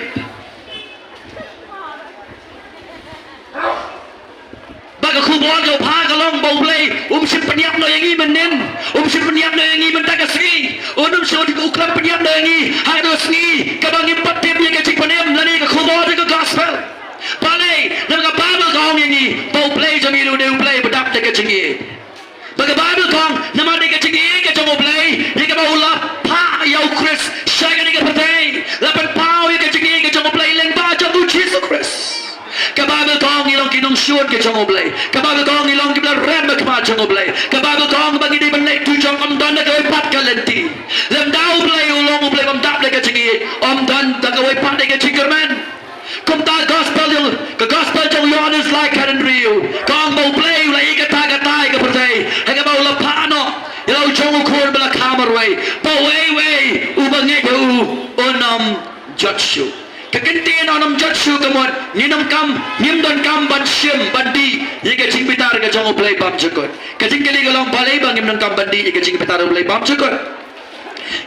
Ba ka khubor kaba bha ka long ba U Blei um shym pynïap noh ïa ngi mynnin, um shym pynïap noh ïa ngi mynta ka sngi, un ym shym, u khlem pynïap noh ïa ngi ha kano sngi kaba ngim pat tip ïa ka jingpynim lane ka khubor jong ka gospel. Balei? Namar ka Baibl ka ong ïa ngi ba U Blei jong ngi u dei U Blei ba dap da ka jingïeit. Ba ka Baibl ka ong, namar dei ka jingïeit ka jong U Blei ïa kaba u la phah ïa U Khrist sha kane ka pyrthei. La pynpaw ïa ka jingïeit ka jong U Blei lyngba jong U Jisu Khrist. Ka Baibl ka ong ngi long ki nongshun ka jong U Blei. Ka Baibl ka ong ngi long kiba la rem ha khmat jong U Blei. Ka Baibl ka ong ba ngi dei ban leit tu jong, ym don da kawei pat ka lynti. Lymda U Blei u long U Blei bym dap da ka jingïeit, ym don da kawei pat da ka jingkyrmen. Kumta gospel jong, ka gospel jong u Ïoannis lai khathynriew ka ong ba U Blei u la ïeit katta katta ïa ka pyrthei, ha kaba u la phah noh ïa la u jong u khun ba la kha marwei, ba uwei uwei uba ngeit ha u un ym jot shuh. Ka kyntien un ym jot shuh ka mut ngin ym kam, ngim donkam ban shim, ban dih ïa ka jingbitar ka jong U Blei bymjukut. Ka jingkylli ka long, balei ba ngim donkam ban dih ïa ka jingbitar U Blei bymjukut?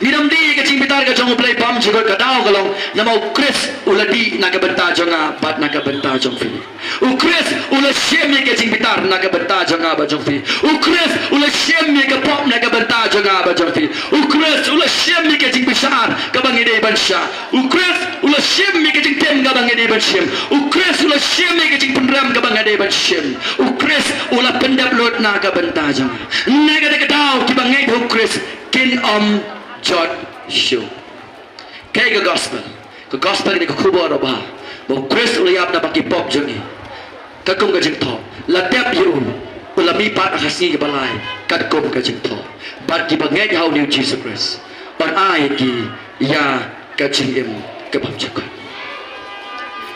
Ngin ym dih ïa ka jingbitar ka jong U Blei bymjukut. Ka daw ka long namar U Khrist u la dih na ka bynta jong nga bad na ka bynta jong phi. U Khrist u la shim ïa ka jingbitar na ka bynta jong nga bad jong phi. U Khrist u la shim ïa ka pop na ka bynta jong nga bad jong phi. U Khrist u la shim ïa ka jingbishar kaba ngi dei ban shah. U Khrist u la shim ïa ka jingtim kaba ngi dei ban shim. U Khrist u la shim ïa ka jingpynrem kaba ngi dei ban shim. U Khrist u la pyndep lut na ka bynta jong nga. Na kata ka daw kiba ngeit ha U Khrist kin ym jot shuh. Kaei ka gospel? Ka gospel ka dei ka khubor ba, ba U Khrist u la ïap na bynta ki pop jong ngi. Katkum ka jingthoh, la tep ïa u, u la mihpat ha ka sngi kaba lai katkum ka jingthoh. Bad kiba ngeit ha une U Jisu Khrist yn ai ïa ki ïa ka jingim ka bymjukut.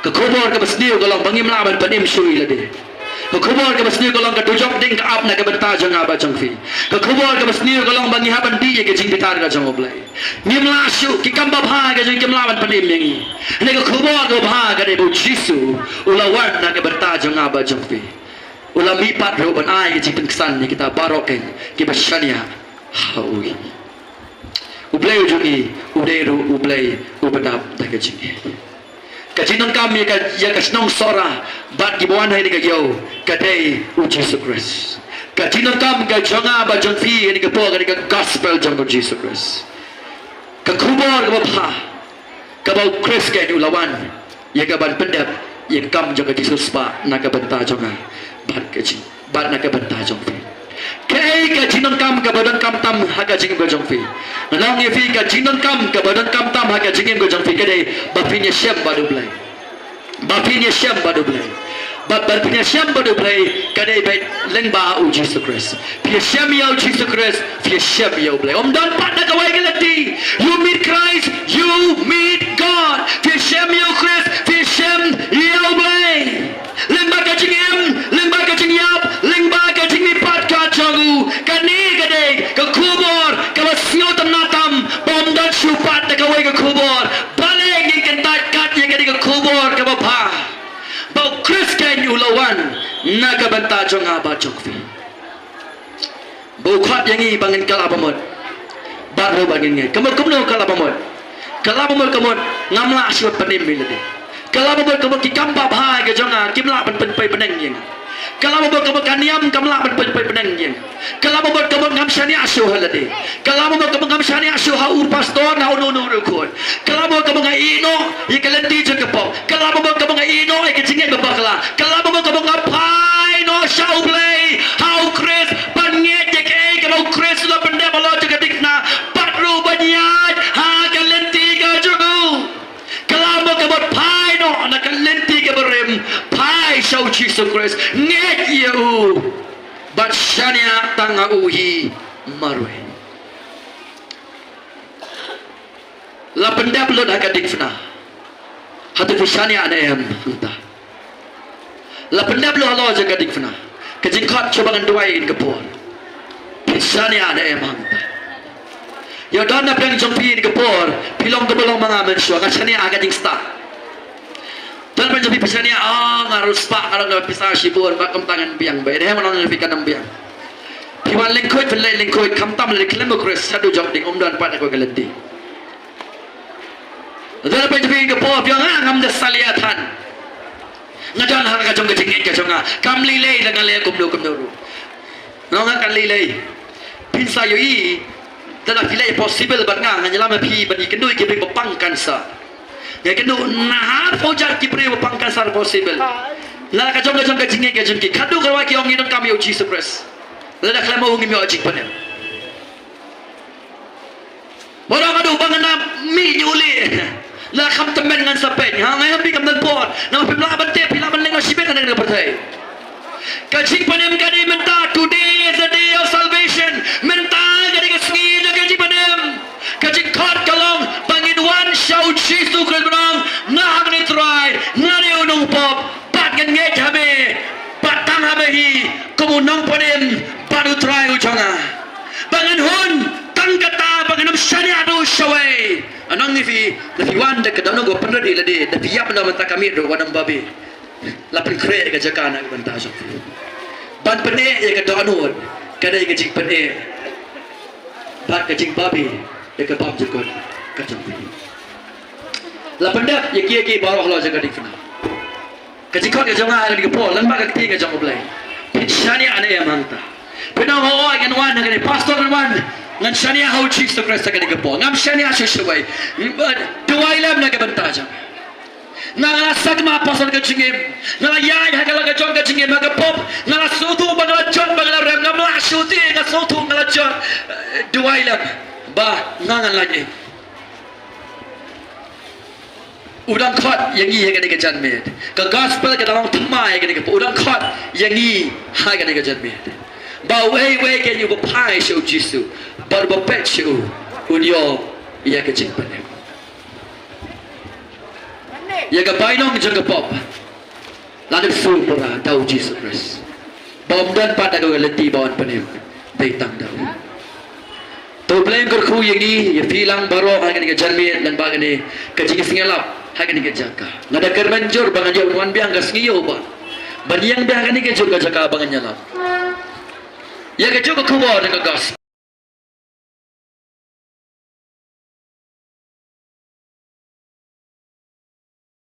Ka khubor kaba sniew ka long ba ngim lah ban pynim shuh ïa lade. Ka khubor kaba sniew ka long ka dujok ding ka ap na ka bynta jong nga bad jong phi. Ka khubor kaba sniew ka long ba ngi hap ban dih ïa ka jingbitar ka jong U Blei. Ngim lah shuh, ki kam babha ka jong ngi kim lah ban pynim ïa ngi. Hynrei ka khubor kaba bha ka dei ba U Jisu u la wan na ka bynta jong nga bad jong phi. U la mihpat ruh ban ai ka jingpynksan ïa kita baroh kiba shaniah ha u hi. U Blei u jong ngi u dei ruh U Blei uba dap da ka jingngeit. Ka jingdonkam ïa ka, ïa ka shnong Sohra bad kiba wan ha kane ka ïew ka dei U Jisu Khrist. Ka jingdonkam ka jong nga bad jong phi ha kane ka por ka dei ka gospel jong U Jisu Khrist. Ka khubor kaba bha kaba U Khrist keiñ u la wan ïa ka ban pyndep ïa ka kam jong ka jingsiewspah na ka bynta jong nga bad ka jing, bad na ka bynta jong phi. Kaei ka jingdonkam kaba donkam tam ha ka jingim ka jong phi? Nga ong ïa phi, ka jingdonkam kaba donkam tam ha ka jingim ka jong phi ka dei ba phin ïashem bad U Blei. Ba phin ïashem bad U Blei. Bad ba phin ïashem bad U Blei ka dei ba lyngba U Jisu Khrist. Phi ïashem ïa U Jisu Khrist, phi ïashem ïa U Blei. Ym don pat na kawei ka lynti. You meet Christ, you meet God. Phi ïashem ïa U Khrist, phi ïashem ïa U Blei. Lyngba ka jingim, lyngba ka jingïap, lyngba ka jingmihpat ka jong u. Kane ka dei ka khubor kaba sngewtynnat tam, ba ym don shuh pat da kawei ka khubor. Balei ngin kyntait kat ïa kane ka khubor kaba bha, ba U Khrist keiñ u la wan na ka bynta jong nga bad jong phi? Ba u khot ïa ngi ba ngin kylla ba mut bad ruh ba ngin ngeit. Ka mut kumno kylla ba mut? Kylla ba mut ka mut ngam lah shuh ban pynim ïa lade. Kylla ba mut ka mut ki kam babha ka jong nga kim lah ban pynpei bneng ïa nga. Kylla ba mut ka mut ka niam kam lah ban pynpei bneng ïa nga. Kylla ba mut ka mut ngam shaniah shuh ha lade. Kylla ba mut ka mut ngam shaniah shuh ha u pastor na uno uno ruh khun. Kylla ba mut ka mut nga ïeh noh ïa ka lynti jong ka pop. Kylla ba mut ka mut nga ïeh noh ïa ka jingngeit ba bakla. Kylla ba mut ka mut nga phai noh sha U Blei ha U Khrist, ban ngeit ïa kaei kaba U Khrist u la pyndep halor jong ka diengphna bad ruh ban ïaid ha ka lynti ka jong u. Kylla ba mut ka mut phai noh na ka lynti kaba rim, phai sha U Jisu Khrist, ngeit ïa u bad shaniah tang ha u hi marwei. La pyndep lut ha ka diengphna. Hato phi shaniah ne em hangta? La pyndep lut halor jong ka diengphna. Ka jingkhot shuwa ba ngan duwai ha kane ka por. Phi shaniah ne em hangta? Ïoh don na pdeng jong phi ha kane ka por, phi long kumba long ma nga mynshuwa, nga shaniah ha ka jingstad. Don na pdeng jong phi, phi shaniah, ah, nga riewspah, nga long kaba pisa shibun, bad kumta ngan biang beit. Hynrei nga ong ïa phi, kan ym biang. Phi wan lyngkhuid, phi leit lyngkhuid, khamtam leit khlem U Khrist, shaduh jong ding, ym don pat ha kawei ka lynti. Don na pdeng jong phi ha kane ka por, phi ong, ah, ngam da salia than. Nga don ha ka jong ka jingngeit ka jong nga. Kam lei lei lada nga leh kumno kumno ruh. Nga ong, kan lei lei. Phin sa ïohi, lada phi leh possible bad nga, ngan ïalam ïa phi ban ïakynduh ïa ki briew ba pang cancer. Nga ïakynduh na arphew jait ki briew ba pang cancer possible. Na ka jong ka jong ka jingngeit ka jong ki. Khadduh ka rwai ki ong ngi donkam ïa U Jisu Khrist. Lada khlem ma u ngim ïoh jingpynim. Baroh haduh ba ngan da mih ïa u lieh, la kham tymmen ngan sa peit. Ha, nga ong ïa phi kam don por. Namar phim lah ban tip, phi lah ban leit noh shibit na kane ka pyrthei. Ka jingpynim ka dei mynta, today is the day of salvation. Mynta ka dei ka sngi jong ka jingpynim. Ka jingkhot ka long ba ngin wan sha U Jisu Khrist ban ong, nga hangne Trai, nga dei u nongpop. Bad ngan ngeit ha me, bad tang ha me hi, kum u nongpynim bad U Trai u jong nga. Ba ngan hun tang kata, ba ngan ym shaniah ruh shawei. Nga ong ïa phi, lada phi wan da ka dohnud kaba pynrit ïa lade, lada phi ïap na mynta ka miet ruh, wat nym babe. La pynkhreh ka jaka na ka bynta jong phi. Ban pyneh ïa ka dohnud ka dei ka jingpyneh bad ka jingbabe ïa ka bymjukut ka jong phi. La pyndep ïa kiei kiei baroh halor jong ka diengphna. Ka jingkhot ka jong nga ha kane ka por, lyngba ka ktien ka jong U Blei. Phin shaniah ne em hangta? Phin ong, hooid ngan wan ha kane, pastor ngan wan. Ngan shaniah ha U Jisu Khrist ha kane ka por. Ngam shaniah shuh shawei. Duwai lem na ka bynta jong nga. Nga la sakma pastor ka jingim. Nga la ïaid ha ka la ka jong ka jingim, ha ka pop. Nga la sngewthuh ba nga la jot, ba nga la rem. Ngam lah shuh te, nga sngewthuh nga la jot. Duwai lem ba nga ngan lait im. U dang khot ïa ngi ha kane ka janmiet. Ka gospel ka dang long thymmai ha kane ka por. U dang khot ïa ngi ha kane ka janmiet. Ba uei uei kein uba phai sha U Jisu bad uba peit sha u, un ïoh ïa ka jingpynim. Ïa ka bainong jong ka pop. La dep sngewpura da u Jisu Khrist. Ba ym don pat da ka lynti ba yn pynim. Dei tang da u. To Blei un kyrkhu ïa ngi, ïa phi lang baroh ha kane ka janmiet, lang ba kane ka jingsngewlap ha kane ka jaka. Nga da kyrmen jur ba ngan ïoh wan biang ka sngi ïoh ba ban ïeng biang ha kane ka jur ka jaka ba ngan ïalap ïa ka jong ka khubor da ka gospel.